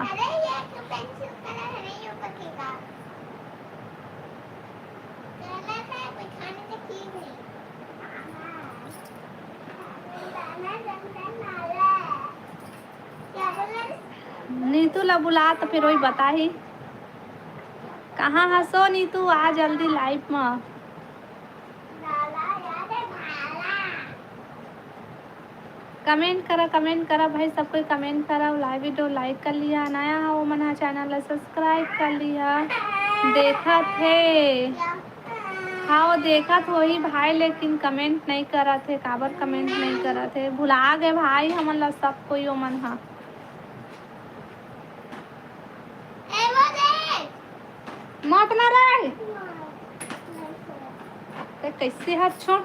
नीतू ला बुला त फिर वही बताही। कहाँ हसो नीतू, आ जल्दी लाइव म। कमेंट करा, कमेंट करा भाई, सब कोई कमेंट करा। लाइव वीडियो लाइक कर लिया, नया हो वो मन ह चैनल ला सब्सक्राइब कर लिया। देखत हे, हाँ, वो देखत होही भाई, लेकिन कमेंट नहीं करत हे। काबर कमेंट नहीं करत हे? भुला गए भाई हमन ला सब कोई ओमन ह। मत ना रे। ते कैसे हाथ छोड़?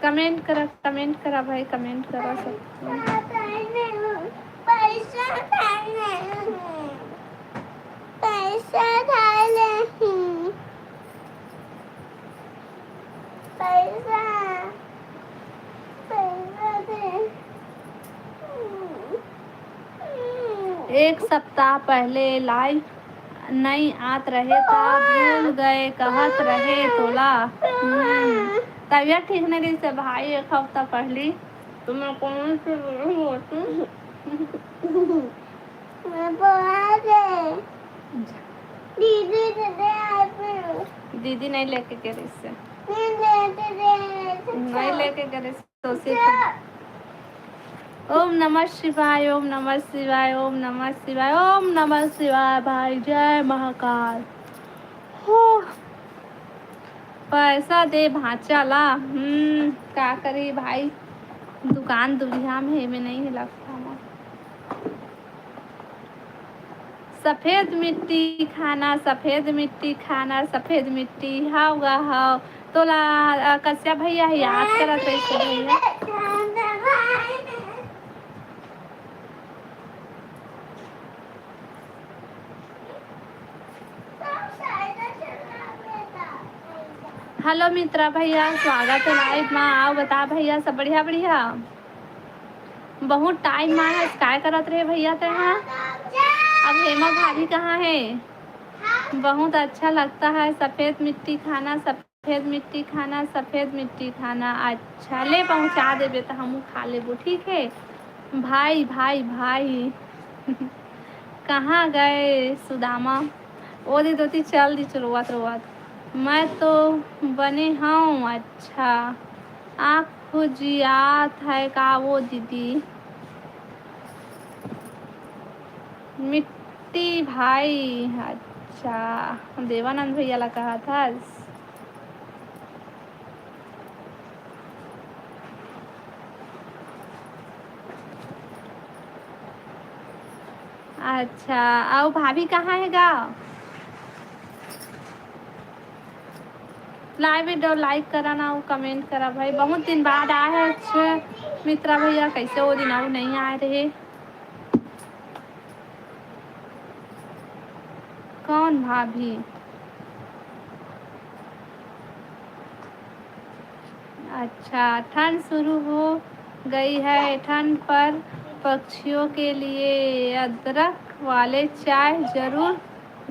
कमेंट करा, कमेंट करा भाई, कमेंट करा सब। पैसा डाले ही। पैसा, पैसा दे। एक सप्ताह पहले लाइव नई आत रहे ता भूल गए कहत रहे तोला। हम्म, तबीयत ठीक नहीं रही से भाई, एक हफ्ता पहली तो मैं कौन से बोलूं होती। मैं बोला दे। दीदी दे दे आप। दीदी नहीं लेके गे रहिस हे। नहीं लेके गे रहिस हे। नहीं लेके गे रहिस हे, तो सिर्फ ओम नमः शिवाय, ओम नमः शिवाय, ओम नमः शिवाय, ओम नमः शिवाय भाई, जय महाकाल। हो, पैसा दे भांचा ला। हम्म, का करी भाई, दुकान दुरिहा में हे, में नहीं हे लगता मोर। सफेद मिट्टी खाना, सफेद मिट्टी खाना, सफेद मिट्टी। हव गा हव। तोला, अ, कश्यप भैया ह याद करत रहिस हे भैया। हेलो मित्रा भैया, स्वागत है लाइव मा। आओ बता भैया, सब बढ़िया बढ़िया? बहुत टाइम मा है, काय करत रहे भैया ते हा? अब हेमा भाभी कहाँ है? बहुत अच्छा लगता है सफेद मिट्टी खाना, सफेद मिट्टी खाना, सफेद मिट्टी खाना। अच्छा, ले पहुँचा देबे त हमहू खा लेबो, ठीक है? भाई, भाई, भाई। कहाँ गए सुदामा? ओ दे दोती चल दी रोवत रोवत। मैं तो बने हूँ। अच्छा, आँख खुजियात है का वो दीदी? मिट्टी भाई, अच्छा, देवानंद भैया ला कहा था। अच्छा, अउ भाभी कहाँ है गा? लाइव वीडियो लाइक करा ना, अउ कमेंट करा भाई। बहुत दिन बाद आए हैं। अच्छा मित्रा भैया, कैसे वो दिन अउ नहीं आए रहे? कौन भाभी? अच्छा, ठंड शुरू हो गई है, ठंड पर पक्षियों के लिए अदरक वाले चाय जरूर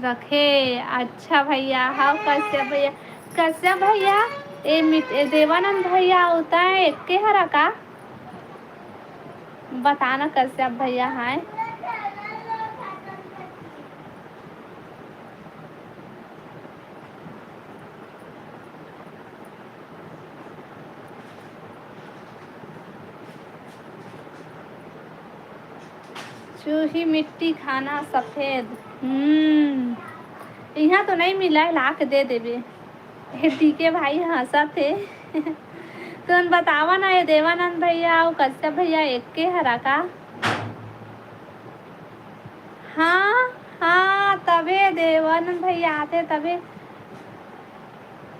रखे। अच्छा भैया, हाँ कश्यप भैया, कश्यप भैया, ए मिट-, ए देवानंद भैया होता है, एक के हरा का? बताना कश्यप भैया, हाँ। चूही मिट्टी खाना सफेद। हम्म, यहाँ तो नहीं मिला है, ला के दे देबे। हे डीके भाई हंसत हे। तुमन बतावा ना, ये देवानंद भैया अउ कश्यप भैया एक के हरा का? हाँ, हाँ, तभे देवानंद भैया आथे, तभे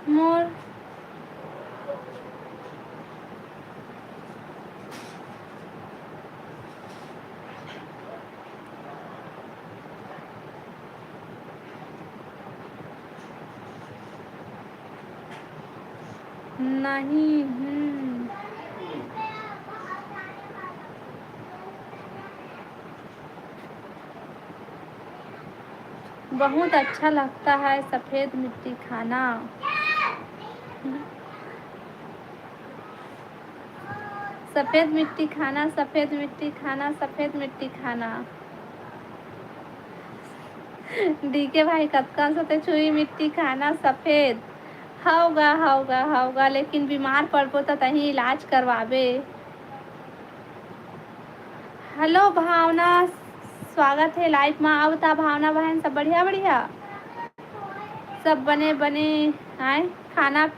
मोर नहीं, हम्म। बहुत अच्छा लगता है सफेद मिट्टी खाना। सफेद मिट्टी खाना, सफेद मिट्टी खाना, सफेद मिट्टी खाना। डीके भाई कतका सते छुई मिट्टी खाना सफेद। हव गा, हव गा, हव गा, लेकिन बीमार पड़बो त तहीं इलाज करवाबे। हेलो भावना, स्वागत है लाइव मा। अउ बता भावना बहन, सब बढ़िया, बढ़िया? सब बने बने आए खाना,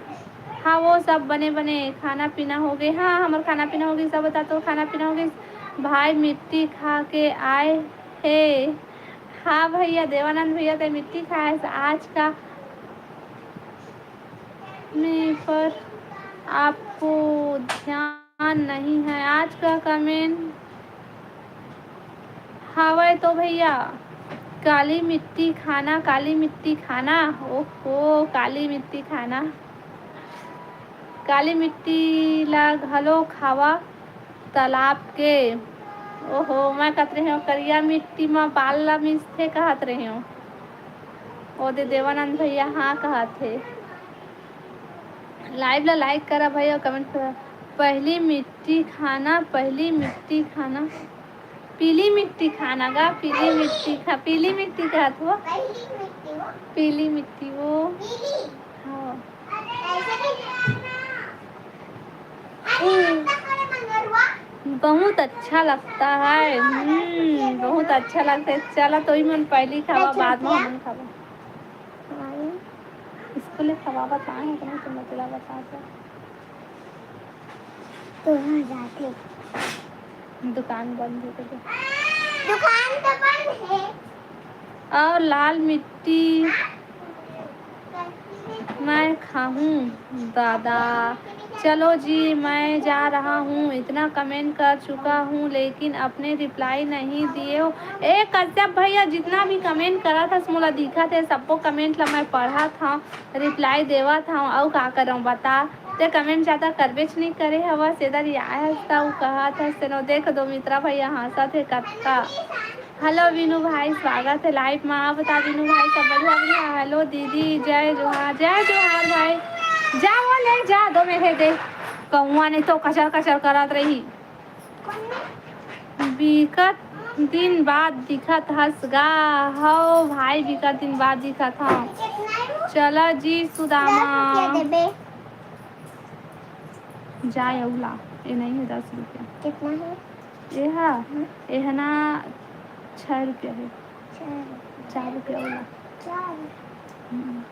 हाँ वो सब बने बने खाना पीना हो गए। हाँ, हमर खाना पीना हो गए। सब बता तो खाना पीना हो गए। भाई मिट्टी खा के आए हे। हाँ भैया, देवानंद भैया ते मिट्टी खाए हे आज का में, पर आपको ध्यान नहीं है। आज का कमेंट हवय तो भैया, काली मिट्टी खाना, काली मिट्टी खाना, ओहो, काली मिट्टी खाना, काली मिट्टी ला घलो खावा तालाब के। ओहो, मैं कहत रहे हूँ, करिया मिट्टी मा बाल ला मिसथे कहत रहे हूँ। ओ दे देवानंद भैया हाँ कहत हे। लाइव ला लाइक करा भाई अउ कमेंट करा। पहली मिट्टी खाना, पहली मिट्टी खाना, पीली मिट्टी खाना गा, पीली मिट्टी खा, पीली मिट्टी खात हो, पीली मिट्टी वो। हाँ। बहुत अच्छा लगता है। हम्म, बहुत अच्छा लगता है। चला तो ही मन पहली खावा, बाद में हमन खावा। स्कूल ले खवावत आए हैं, तुमने तो मतलब बता दो। तो वहाँ जाते। दुकान बंद हो गई। दुकान तो बंद है। और लाल मिट्टी मैं खाहूँ दादा। चलो जी, मैं जा रहा हूँ, इतना कमेंट कर चुका हूँ, लेकिन अपने रिप्लाई नहीं दिए हो। ए कश्यप भैया, जितना भी कमेंट करत हस, मोला दिखत हे, सबको कमेंट ला मैं पढ़त हूँ, रिप्लाई देवत हूँ। अउ का करऊँ बता, ते कमेंट ज्यादा करबेच नहीं करे हवस, एदर आए हस त उ कहत हस, तेनो देख दो मित्रा भैया हंसत हे कतका। हेलो वीनू भाई, स्वागत है लाइव में। आप बता वीनू भाई, सब बढ़िया बढ़िया? हेलो दीदी, जय जोहार, जय जोहार भाई। जा वो ले जा, दो मेरे दे। कौआ नहीं तो कचर कचर करत रही। बिकट दिन बाद दिखत हस गा। हो भाई, बिकट दिन बाद दिखत हव। चला जी सुदामा। दस रुपया देबे। जाए अउला, ये नहीं है दस रुपया। कितना है? ये हा, हम्म। ये है ना, छः रुपया है। चार। चार रुपया वाला। चार। हम्म।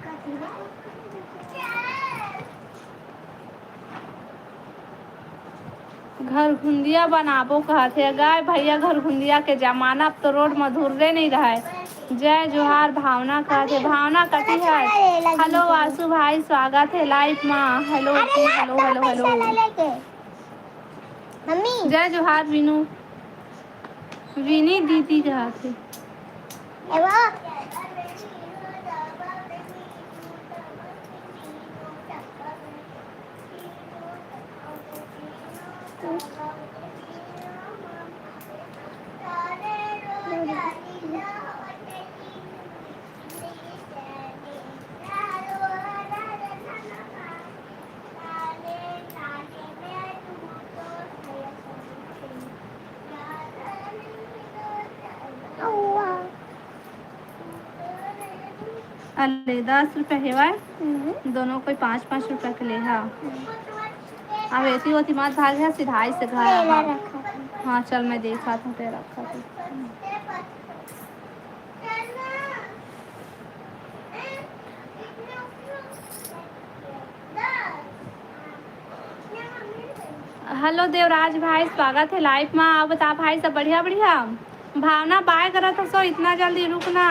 घर घुंदिया बनाबो कहत हे। गाय भैया, घर घुंदिया के जमाना, अब तो रोड म धुर्रे नहीं रहय। जय जोहार भावना कहत हे। भावना कति है? हेलो आशु भाई, स्वागत है लाइव म। हेलो अरे जी, हेलो, हेलो, हेलो। मम्मी। जय जोहार वीनू। विनी दीदी कहत हे। एगो। अले, दस रुपया हेवय। हम्म। दोनों कोई पाँच पाँच रुपया के ले हा। हम्म। अब ऐसी होती मत भाग है, सिधाई से घर आ। हाँ, चल, मैं देखा था, तेरा रखा था। हेलो देवराज भाई, स्वागत है लाइव मा। आप बता भाई, सब बढ़िया बढ़िया? भावना बाय करत हसो, इतना जल्दी रुकना।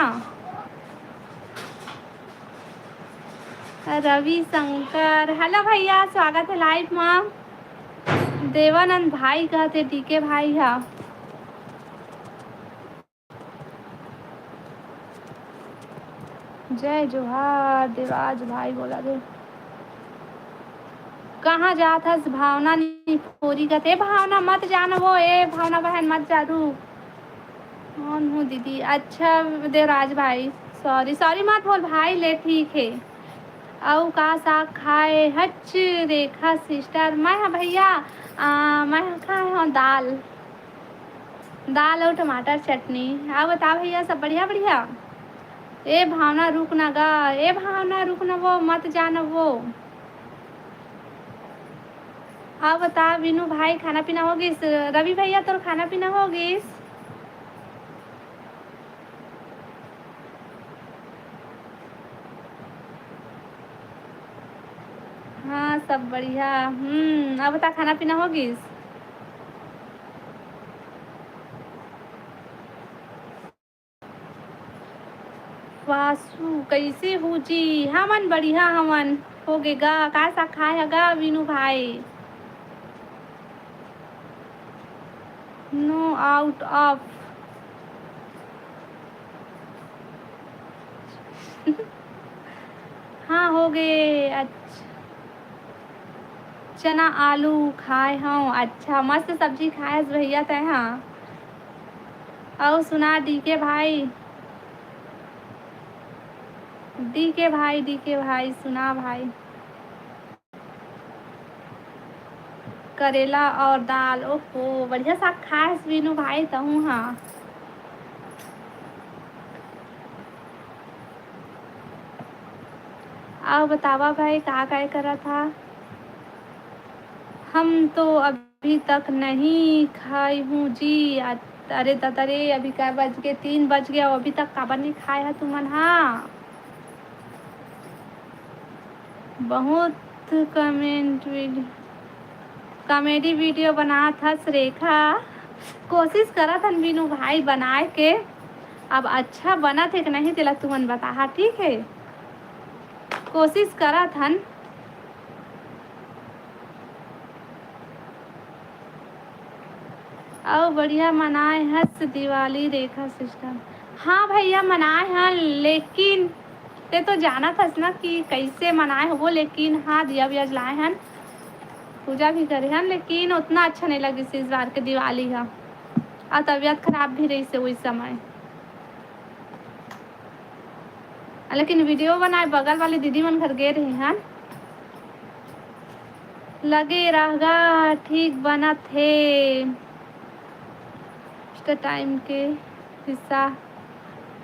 रवि शंकर, हेलो भैया, स्वागत है लाइव मा। देवानंद भाई कहते, डीके भाई हा। जय जोहार देवराज भाई, बोला दे। कहाँ जात हस भावना निपोरी कथे? भावना मत जान वो, ए भावना बहन मत जा रू। कौन हूँ दीदी? अच्छा देवराज भाई, सॉरी सॉरी मत बोल भाई, ले ठीक है। अउ का साग खाए हच रेखा सिस्टर? मैं हाँ भैया, आ, मैं हाँ खाए हूँ दाल। दाल अउ टमाटर चटनी। अउ बता भैया, सब बढ़िया बढ़िया? ए भावना रुक ना गा, ए भावना रुक ना वो, मत जाना वो। अउ बता विनू भाई, खाना पीना हो गिस? रवि भैया तोर खाना पीना हो गिस? हाँ, सब बढ़िया। हम्म, अउ बता खाना पीना हो गिस? वासु, कइसे हू जी? हमन बढ़िया हवन। हो गे गा, का साग खाए ह गा विनू भाई? No out of। हाँ, हो गे। अच्छा, चना आलू खाए हव। अच्छा, मस्त सब्जी खाए हस भैया तैं हा। अउ सुना डीके भाई, डीके भाई, डीके भाई, सुना भाई। करेला और दाल, ओहो, बढ़िया साग खाए हस वीनू भाई तहूँ हा। अउ बतावा भाई, का काय करत हा? हम तो अभी तक नहीं खाई हूँ जी। अ-, अरे ददा रे, अभी कै बज गे? तीन बज गे, अउ अभी तक काबर नहीं खाए हा तुमन हा? बहुत कमेंट वीडियो, कॉमेडी वीडियो बनात हस रेखा। कोशिश करत हन वीनू भाई बनाए के। अब अच्छा बनत हे कि नहीं, तेला तुमन बताहा, ठीक है? कोशिश करत हन। अउ बढ़िया मनाए हस दिवाली रेखा सिस्टर। हाँ भैया, मनाए हन, लेकिन ते तो जानत हस ना कि कैसे मनाए होबो, लेकिन हाँ, दिया विया जलाए हन, पूजा भी करे हन, लेकिन उतना अच्छा नहीं लगिस इस बार के दिवाली ह। अउ तबीयत खराब भी रहिस हे उस समय। लेकिन वीडियो बनाए बगल वाले दीदी मन घर गे रहे हन। लगे रहगा, ठीक बनत हे। टाइम के हिस्सा,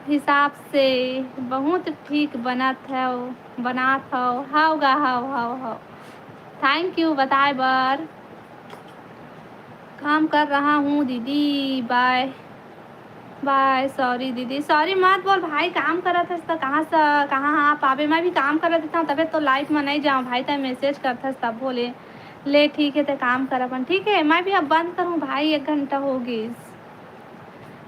हिसाब से बहुत ठीक बनत हव, बनात हव। हव गा, हव, हव, हव। थैंक यू बताए बर। काम कर रहा हूँ दीदी, बाय। बाय। सॉरी दीदी, सॉरी मत बोल भाई, काम करत हस त कहाँ से, कहाँ हाँ पाबे। मैं भी काम करत रहता हूँ, तबे तो लाइव में नहीं जाऊँ भाई, तै मैसेज करत हस तब बोले। ले ठीक है, ते काम कर अपन, ठीक है। मैं भी अब बंद करूँ भाई, एक घंटा हो गिस।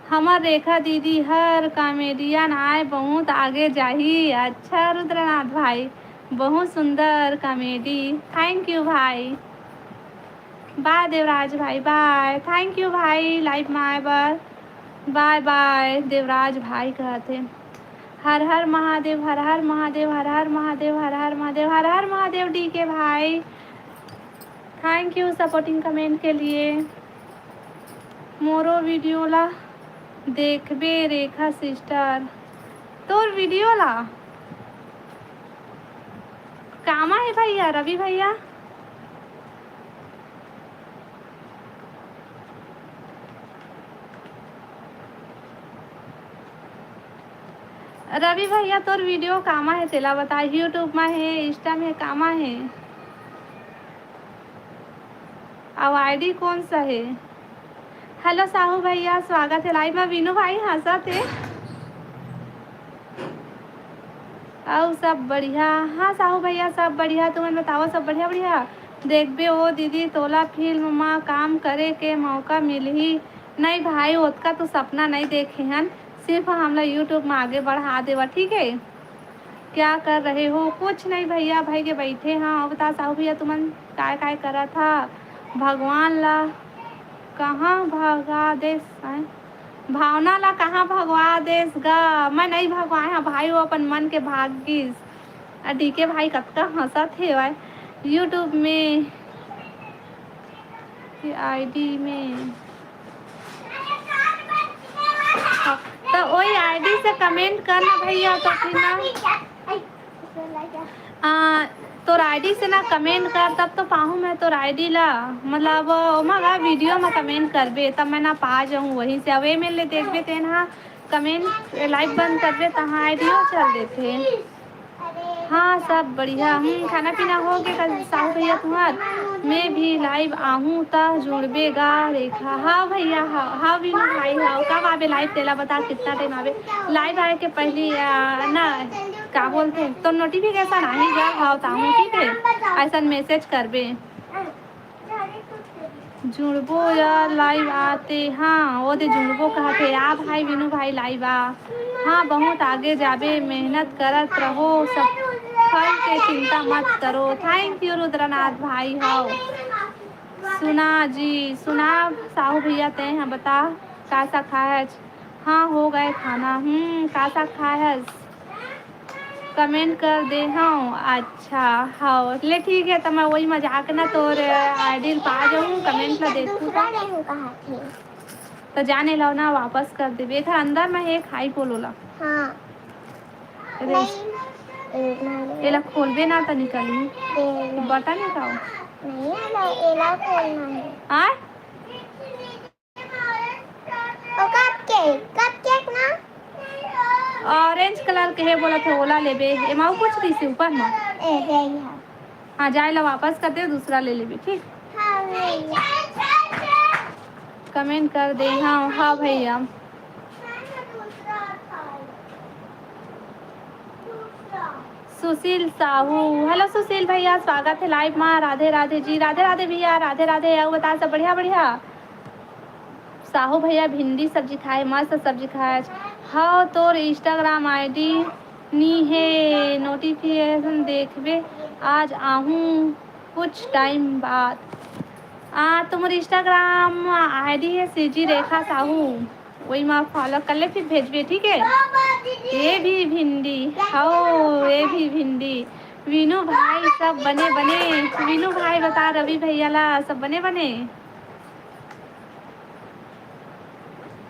हमर रेखा दीदी हर कॉमेडियन आय, बहुत आगे जाही। अच्छा रुद्रनाथ भाई, बहुत सुंदर कॉमेडी। थैंक यू भाई। बाय देवराज भाई, बाय। थैंक यू भाई लाइव में आए बर। बाय बाय देवराज भाई कहत हे। हर हर महादेव, हर हर महादेव, हर हर महादेव, हर हर महादेव, हर हर महादेव डीके भाई। थैंक यू सपोर्टिंग कमेंट के लिए। मोरो वीडियो ला देखबे रेखा सिस्टर, तोर वीडियो ला। कामा हे भैया, रवि भैया? रवि भैया, तोर वीडियो कामा हे, तेला बता। YouTube में हे, Insta में हे, कामा हे? अउ आईडी कौन सा हे? हेलो साहू भैया, स्वागत हे लाइव में। वीनू भाई हंसत हे। अउ सब बढ़िया? हाँ साहू भैया, सब बढ़िया। तुमन बताओ, सब बढ़िया? बढ़िया। देखबे ओ दीदी, तोला फिल्म मा काम करे के मौका मिलही? नहीं भाई, ओतका तो सपना नहीं देखे हन, सिर्फ हमला YouTube मा आगे बढ़ा देवा, ठीक है? क्या कर रहे हो? कुछ नहीं भैया, भाई के बैठे हाँ। अउ बता साहू भैया, तुमन काय काय करत हा? भगवान ला कहाँ भगा देस? आय? भावना ला कहाँ भगवा देस गा? मैं नहीं भगवाए हाँ भाई, वो अपन मन के भाग गिस। आ डीके भाई कतका हंसत हेवय YouTube में, आईडी में। हाँ, तो वही आईडी से कमेंट करना भैया, तो फिर ना, आ, तोर आईडी से ना कमेंट कर, तब तो पाहूँ मैं तोर आईडी ला। मतलब ओमा गा वीडियो में कमेंट करबे, तब मैं ना पा जाऊँ वहीं से। अब ए मेल ले देखबे तेन हा कमेंट, लाइव बंद करबे, तहाँ आईडियो चल देथे। हाँ, सब बढ़िया। हम्म, खाना पीना हो गए का साहू भैया तुम्हार? मैं भी लाइव आहूँ त जुड़बे गा रेखा। हाँ भैया, हाँ, हाँ वीनू भाई, हाँ। कब आबे लाइव, तेला बता, कितना टाइम आबे लाइव आए के पहली, आ, ना, का बोलते हैं, तो नोटिफिकेशन आही गा, हाँ, ताहूँ, ठीक है, ऐसा मैसेज करबे। जुड़बो या लाइव आते, हाँ, वो दे जुड़बो कहते। आ भाई, वीनू भाई, लाइव आ। हाँ, बहुत आगे जाबे, मेहनत करत रहो, सब फल के चिंता मत करो। थैंक यू रुद्रनाथ भाई। हाँ, सुना जी, सुना साहू भैया, ते हैं बता, का सा खाए हस? हाँ, हो गए खाना। हम्म, का सा खाए हस? कमेंट कर दे हव। अच्छा, हव, ले ठीक है, त मैं वही मजाक ना तोर आईडी पा जाऊँ, कमेंट ला देखू दूसरा त। नहीं कहा थे। त जाने लो ना, वापस कर देबे। एकर अंदर में हे, खाई पोलो ला। हाँ। अरे, नहीं, ए, नहीं, एला खोलबे ना त निकलही। ए, नहीं। बटन हे का वो? नहीं, एला, एला खोलना है। आय? ओ कपकेक, कपकेक ना? ऑरेंज कलर के हे बोलत हे, ओला लेबे। एमा अउ कुछ रहिसे ऊपर म? ए, यही है। हाँ, जाए ला वापस कर दे, दूसरा ले लेबे, ठीक? हाँ, नहीं। कमेंट कर दे, हाँ, हाँ भैया। सुशील साहू, हेलो सुशील भैया, स्वागत है लाइव मा। राधे राधे जी, राधे राधे भैया, राधे राधे। अउ बता, सब बढ़िया? बढ़िया। साहू भैया भिंडी सब्जी खाए, मस्त सब्जी खाए। हव, तोर Instagram ID नी हे, नोटिफिकेशन देखबे, आज आहूँ कुछ टाइम बाद। आ, तुम्हर Instagram ID हे सीजी रेखा साहू, वही मा follow कर ले, फिर भेजबे, ठीक है? ये भी भिंडी, हो, ये भी भिंडी। वीनू भाई, सब बने बने। वीनू भाई बता रवि भैया ला, सब बने बने।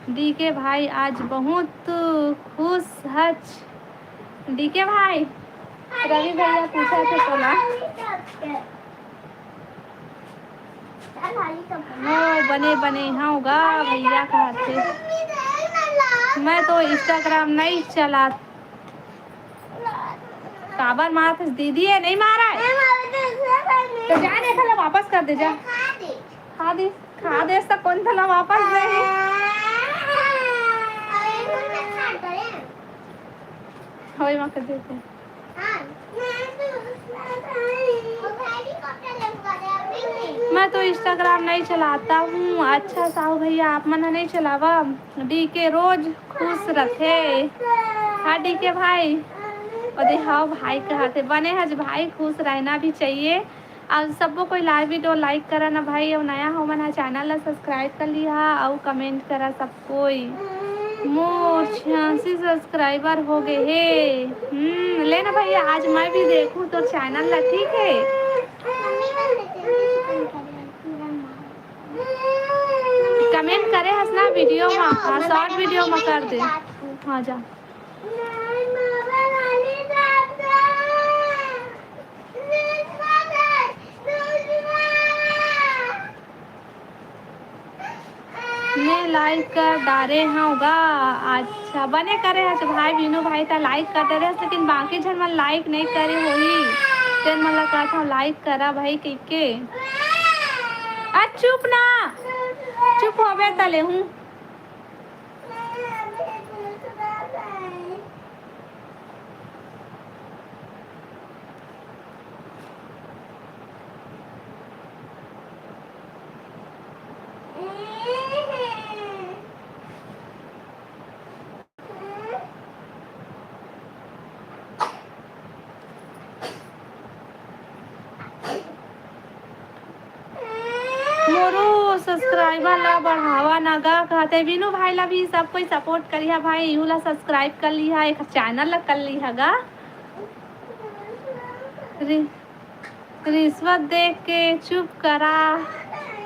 डीके भाई आज बहुत खुश हच। डीके भाई, रवि भैया पूछा थे तोला। हो, बने बने हव गा भैया कहत हे। मैं तो Instagram नहीं चलात। काबर मारत हस दीदी? ये नहीं मारा है। तो जा, देखा ला, वापस कर दे, जा। खा दे, खा दे, तो कौन थला वापस दे? होई, मा कर देते। मैं तो Instagram नहीं चलाता हूँ। अच्छा साहू भैया, आप मन ह नहीं चलावा? डीके रोज खुश रखे। हाँ डीके भाई, ओदे हाँ भाई कहत हे, बने हच भाई, खुश रहना भी चाहिए। अउ सबो कोई live video like करा ना भाई, अउ नया हो मन ह channel ला subscribe कर लिहा अउ comment करा सब कोई। मोर छियासी subscriber हो गए हे। हम्म, ले ना भैया, आज मैं भी देखूं तोर channel ला, ठीक है? Comment करे हस ना video मा, हाँ, short video मा कर दे। हाँ, जा। मैं like कर डारे हव गा। अच्छा, बने करे हस भाई, बीनू भाई त like कर डरे हस, लेकिन बाकी झन मन like नहीं करे होही। तेन मन ला कहत हव like करा भाई कहिके। आ चुप ना, चुप होबे त लेहूं। मोरो subscriber ला बढ़ावा ना गा, कहते बीनू भाई ला भी सब कोई support करिहा भाई, इहू ला subscribe कर लिहा, एक channel ला कर लिहा गा। रि-, रिश्वत दे के चुप करा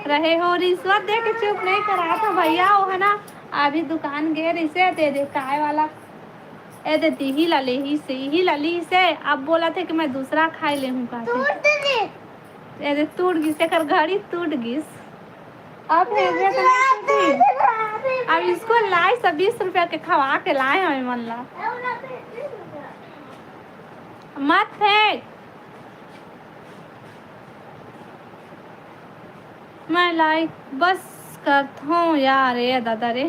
रहे हो, रिश्वत दे के चुप नहीं करा था भैया, वो है ना, अभी दुकान गे रिसे दे दे काय वाला, ए दे दीही ला लेही से, इही ला ली से, अब बोला थे कि मैं दूसरा खाए ले हूँ कहते। ए दे टूट गिस, एकर घड़ी टूट गिस। अब फेंकबे तो नहीं टूटी। अब इसको लाए सब बीस रुपया के खवा के लाए हैं मन ला। मत फेंक। मैं like बस करत हूँ यार, ए दादा रे।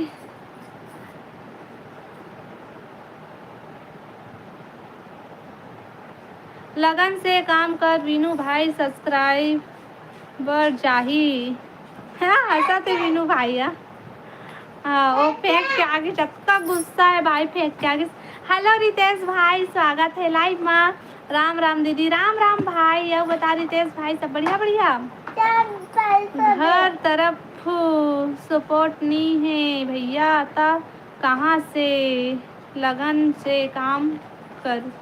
लगन से काम कर बीनू भाई, subscriber जाही। हाँ, हंसत हे बीनू भाई, हाँ। हाँ, वो फेंक के आगे, जतका गुस्सा है भाई, फेंक के आगे। Hello रितेश भाई, स्वागत है live मा। राम राम दीदी, राम राम भाई। अउ बता रितेश भाई, सब बढ़िया बढ़िया? हर तरफ support नी है भैया, त कहाँ से लगन से काम करूँ?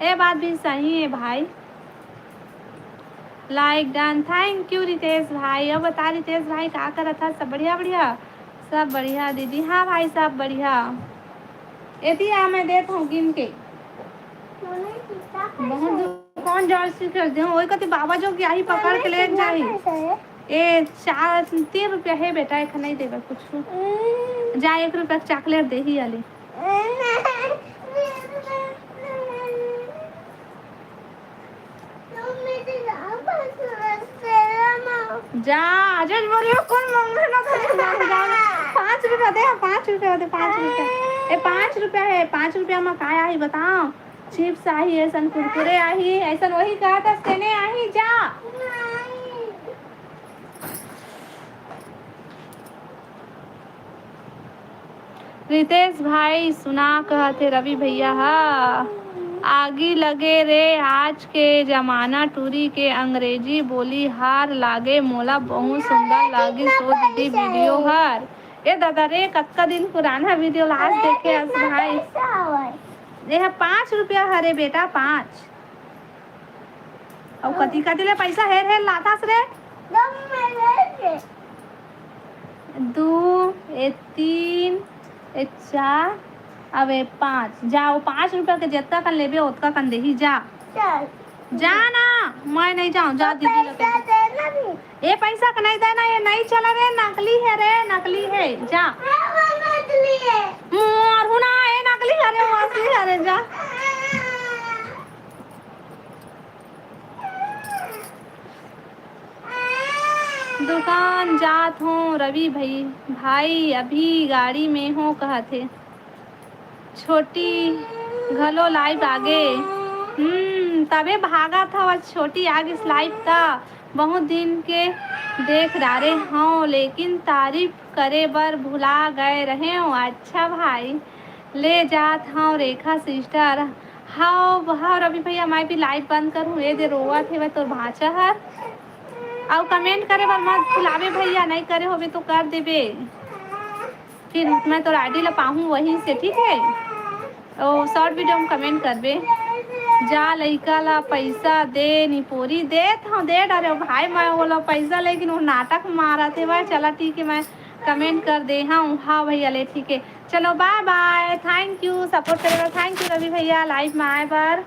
ए बात भी सही है भाई। Like done, thank you Ritesh भाई। अब बता रितेश भाई, का करत हस? सब बढ़िया बढ़िया? सब बढ़िया दीदी। हाँ भाई, सब बढ़िया। एती आ, मैं देत हूँ गिन के। बहुत दुकान जाल से कर दे, वही कति बाबा जो कि आही पकड़ के ले जाही। ए, चार, तीन रुपया है बेटा, एक नहीं देगा कुछ। जा, एक रुपया chocolate देही आले। जा, आज बोलियो कौन मांग रहा था? पाँच रुपया दे, पाँच रुपया दे, पाँच रुपया। ए, पाँच रुपया है, पाँच रुपया में काय आही बताओ? Chips आही, ऐसन कुरकुरे आही, ऐसन वही कहा था, तेने आही, जा। रितेश भाई सुना कहत हे रवि भैया हा। आगी लगे रे आज के जमाना टूरी के अंग्रेजी बोली हार लागे मोला बहुत सुंदर लागिस ओ दीदी वीडियो हर। ए दादा रे, कतका दिन पुराना वीडियो ला आज देखे अस भाई। ये ह पाँच रुपया हरे बेटा, पाँच। अउ कति कति ले पैसा हेर हेर लाथस रे? दू, ए तीन, ए चार, अब ए पाँच। जा, वो पाँच रुपया के जतका कन लेबे, ओतका कन देही। जा, जा ना, मैं नहीं जाऊँ, जा दीदी लगे। ए पैसा के नहीं देना, ये नहीं चला रे, नकली है रे, नकली है। जा, मोर हूँ ना, ये नकली है रे, वो असली है रे। जा। दुकान जात हों रवि भई, भाई अभी गाड़ी में हों कहत हे। छोटी घलो लाइव आगे। हम्म, तबे भागत हव, छोटी आगिस लाइव त। बहुत दिन के देख डारे हव, लेकिन तारीफ करे बर भुला गए रहेव। अच्छा भाई, ले जात हव रेखा सिस्टर। हव, हव रवि भैया, मैं भी लाइव बंद करूँ। ये दे रोवत हेवय तोर भांचा हर। अउ कमेंट करे बर मत भुलावे भैया, नहीं करे होबे तो कर देबे। फिर मैं तोर आईडी ला पाहूँ वहीं से, ठीक है? ओ शॉर्ट वीडियो में कमेंट करबे। जा लइका ला पैसा दे, निपोरी देत हव, दे डारे भाई, मैं ओला पैसा, लेकिन वो नाटक मारत हे भाई। चला ठीक है, मैं कमेंट कर दे हव। हाँ भैया ले, ठीक है, चलो बाय बाय, थैंक यू सपोर्ट करे बर, थैंक यू रवि भैया लाइव में आए बर।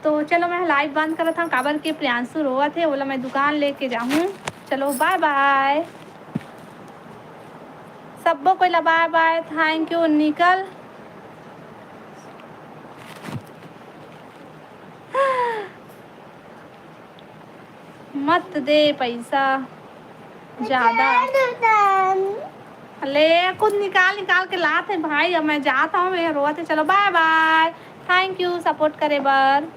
तो चलो मैं लाइव बंद करत हव, काबर के प्रियांशु रोवत हे, ओला मैं दुकान लेके जाहूँ। चलो बाय बाय, सब्बो कोई ला बाय बाय, थैंक यू। निकल मत दे पैसा ज्यादा। ले कुछ निकाल निकाल के लात हे भाई, अब मैं जात हव, ये रोवत हे। चलो बाय बाय, थैंक यू सपोर्ट करे बर।